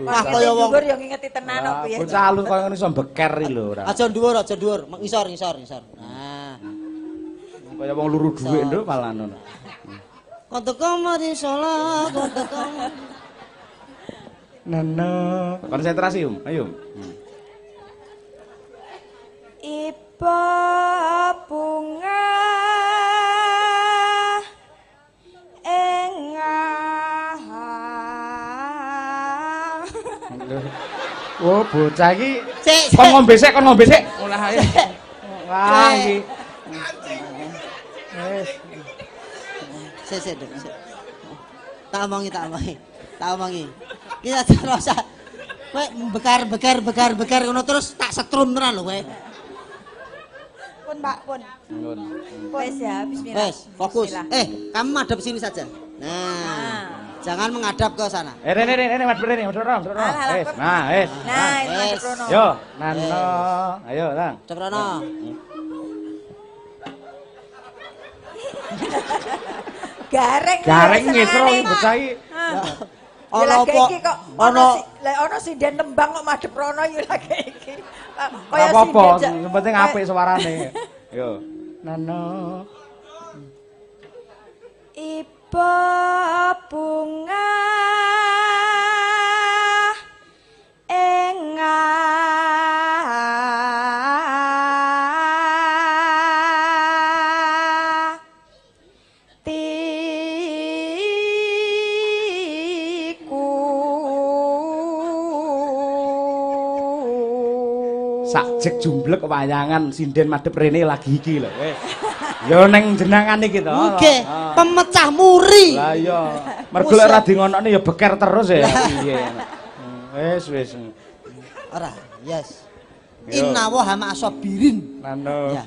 Wah, kaya wong dhuwur yo ngingeti tenan kok piye. Bocah alus kaya ngono iso beker iki lho ora. Aja dhuwur, aja dhuwur, ngisor, ngisor, ngisor. Nah. Kaya wong luru dhuwit nduk malah ngono. Konteko mari salat, konteko. Nano, konsentrasi um, ayo. Ibu bunga engah. Oh, bocah iki kon ngombe sik, kon ngombe sik. Olah ae. Wah, iki. Wis. Sik, sik, sik. Tak omongi, tak omongi. Tak omongi. Kita terus kowe bekar bekar bekar bekar ngono terus tak setrum tenan lho kowe. Pun Pak, pun. Wes ya, bismillah. Wes, fokus. Kamu madhep sini saja. Nah. Jangan menghadap ke sana. Rene rene rene madhep rene, madhep rono, madhep rono. Wes, nah, wes. Nah, itu madhep rono. Yo, nano. Ayo, Tang. Madhep rono. Gareng. Gareng ngisro iki bocah iki. Ana apa? Ana lek ana sinden nembang kok madhep rono ya lagi iki. Kaya apa-apa, sing penting apik suarane. Yo. Nano. Ibu bunga engah Sakjek jumblek wayangan sinden madhep rene lagi iki lho wis. Ya neng jenangan iki to. Nggih, pemecah muri. Lah iya. Mergo lek ora di ngonokne ya beker terus ya. Piye. Wis wis. Ora, yes. Inna wa hama asabirin. Nano. Ya.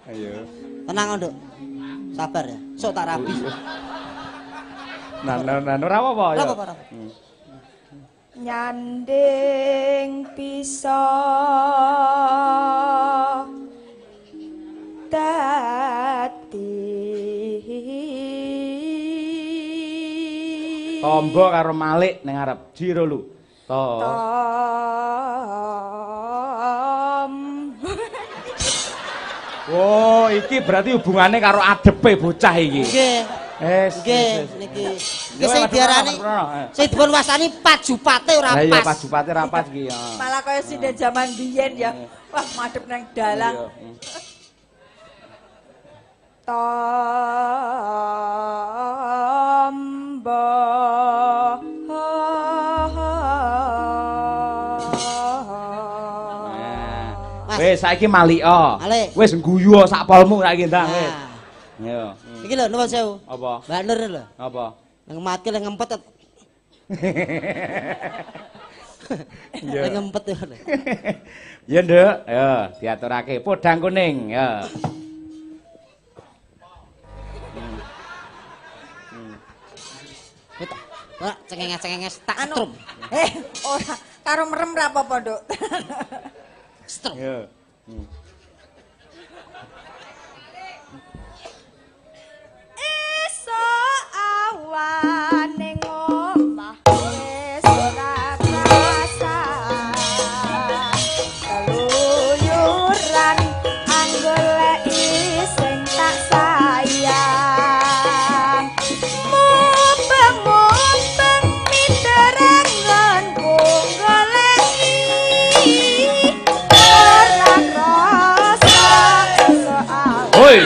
Ayo. Tenang, Nduk. Sabar ya. Sok tak rapi. Nano nano ora apa-apa ya. Ora apa-apa. Nyanding bisa dadi tombo karo malik ning ngarep jiro lu to. Oh, iki berarti hubungane karo adepe bocah iki. Nggih. Wis, nggih niki. Iki sing diarani sing dipun wasani pajupate ora Lah iya pas. Pajupate ra pas iki ya. Malah kaya sinden jaman biyen ya. Wah, madhep nang dalang. Tombo. Wis saiki malika. Wis ngguyu sak polmu saiki ndang wis. Yo. Iki lho nuwun sewu. Apa? Mbak Nur lho. Apa? Nang mati lek ngempet. Iya. Lek ngempet ya. Ya, Nduk. Ya, diaturake podang kuning, ya. Ora cengenges-cengenges tak setrum. Ora karo merem ra apa-apa, Nduk. Setrum. Iya. Esuk awan ning omah wis ora krasa. Keluyuran anggoleki sing tak sayang. Mubeng-mubeng miterenganku goleki. Ora krasa esuk awan. Hoi.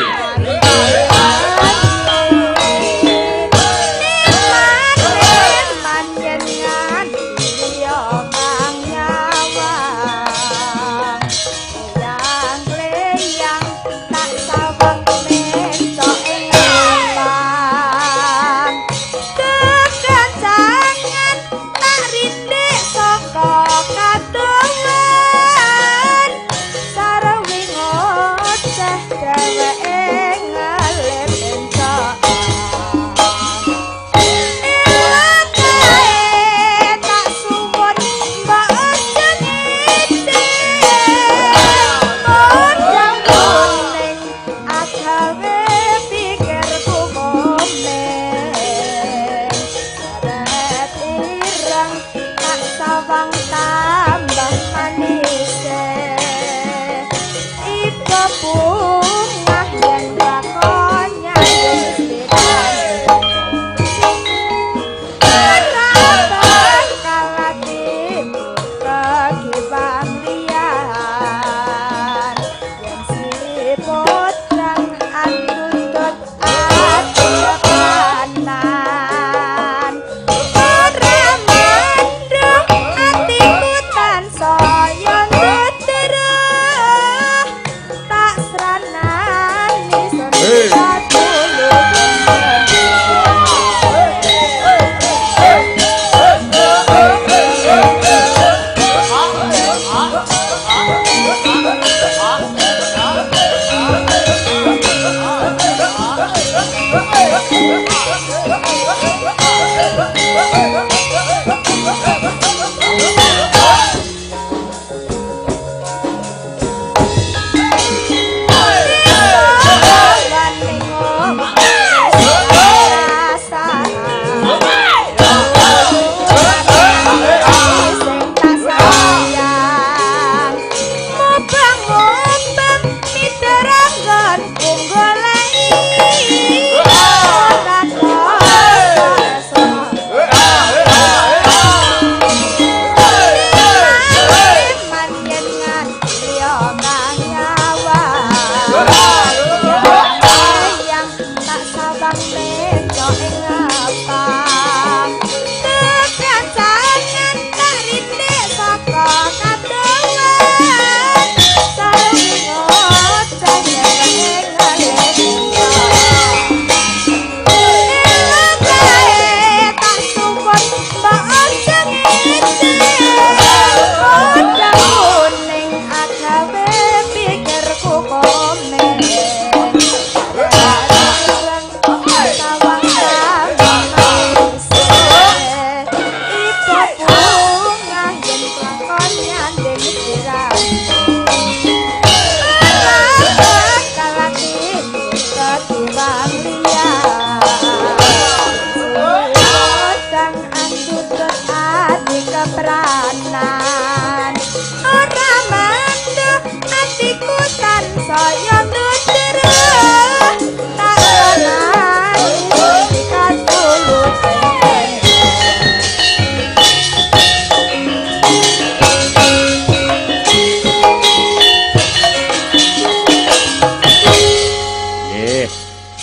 Kuning agawe pikirku komen.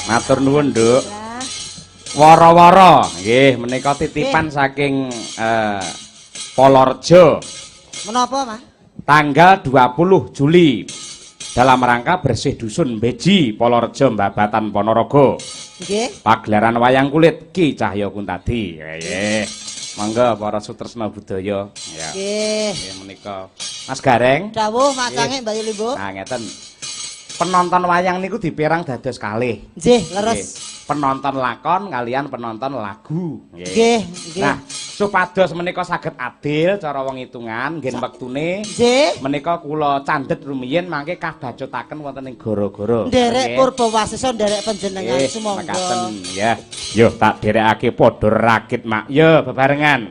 Matur nuwun, Nduk. Wara-wara, nggih menika titipan saking Polorejo. Menapa, Mas? Tanggal 20 Juli dalam rangka bersih dusun Beji Polorejo Mbabatan Ponorogo. Nggih. Pagelaran wayang kulit Ki Cahya Kuntadi. Nggih. Monggo para sutresna budaya. Ya. Nggih. Nggih menika Mas Gareng. Dawuh macange Mbak Limbo. Nah, ngeten. Penonton wayang niku dipirang dados kalih. Nggih, leres. Penonton lakon kalian penonton lagu. Nggih, nggih. Nah, supados menika saged adil cara wong hitungan nggih wektune. Nggih. Menika kula candhet rumiyin mangke kabacutaken wonten ing gara-gara. Nderek purba wasesa nderek panjenengan sumangga. Mekaten ya. Yo tak derekake padha rakit mak. Yo bebarengan.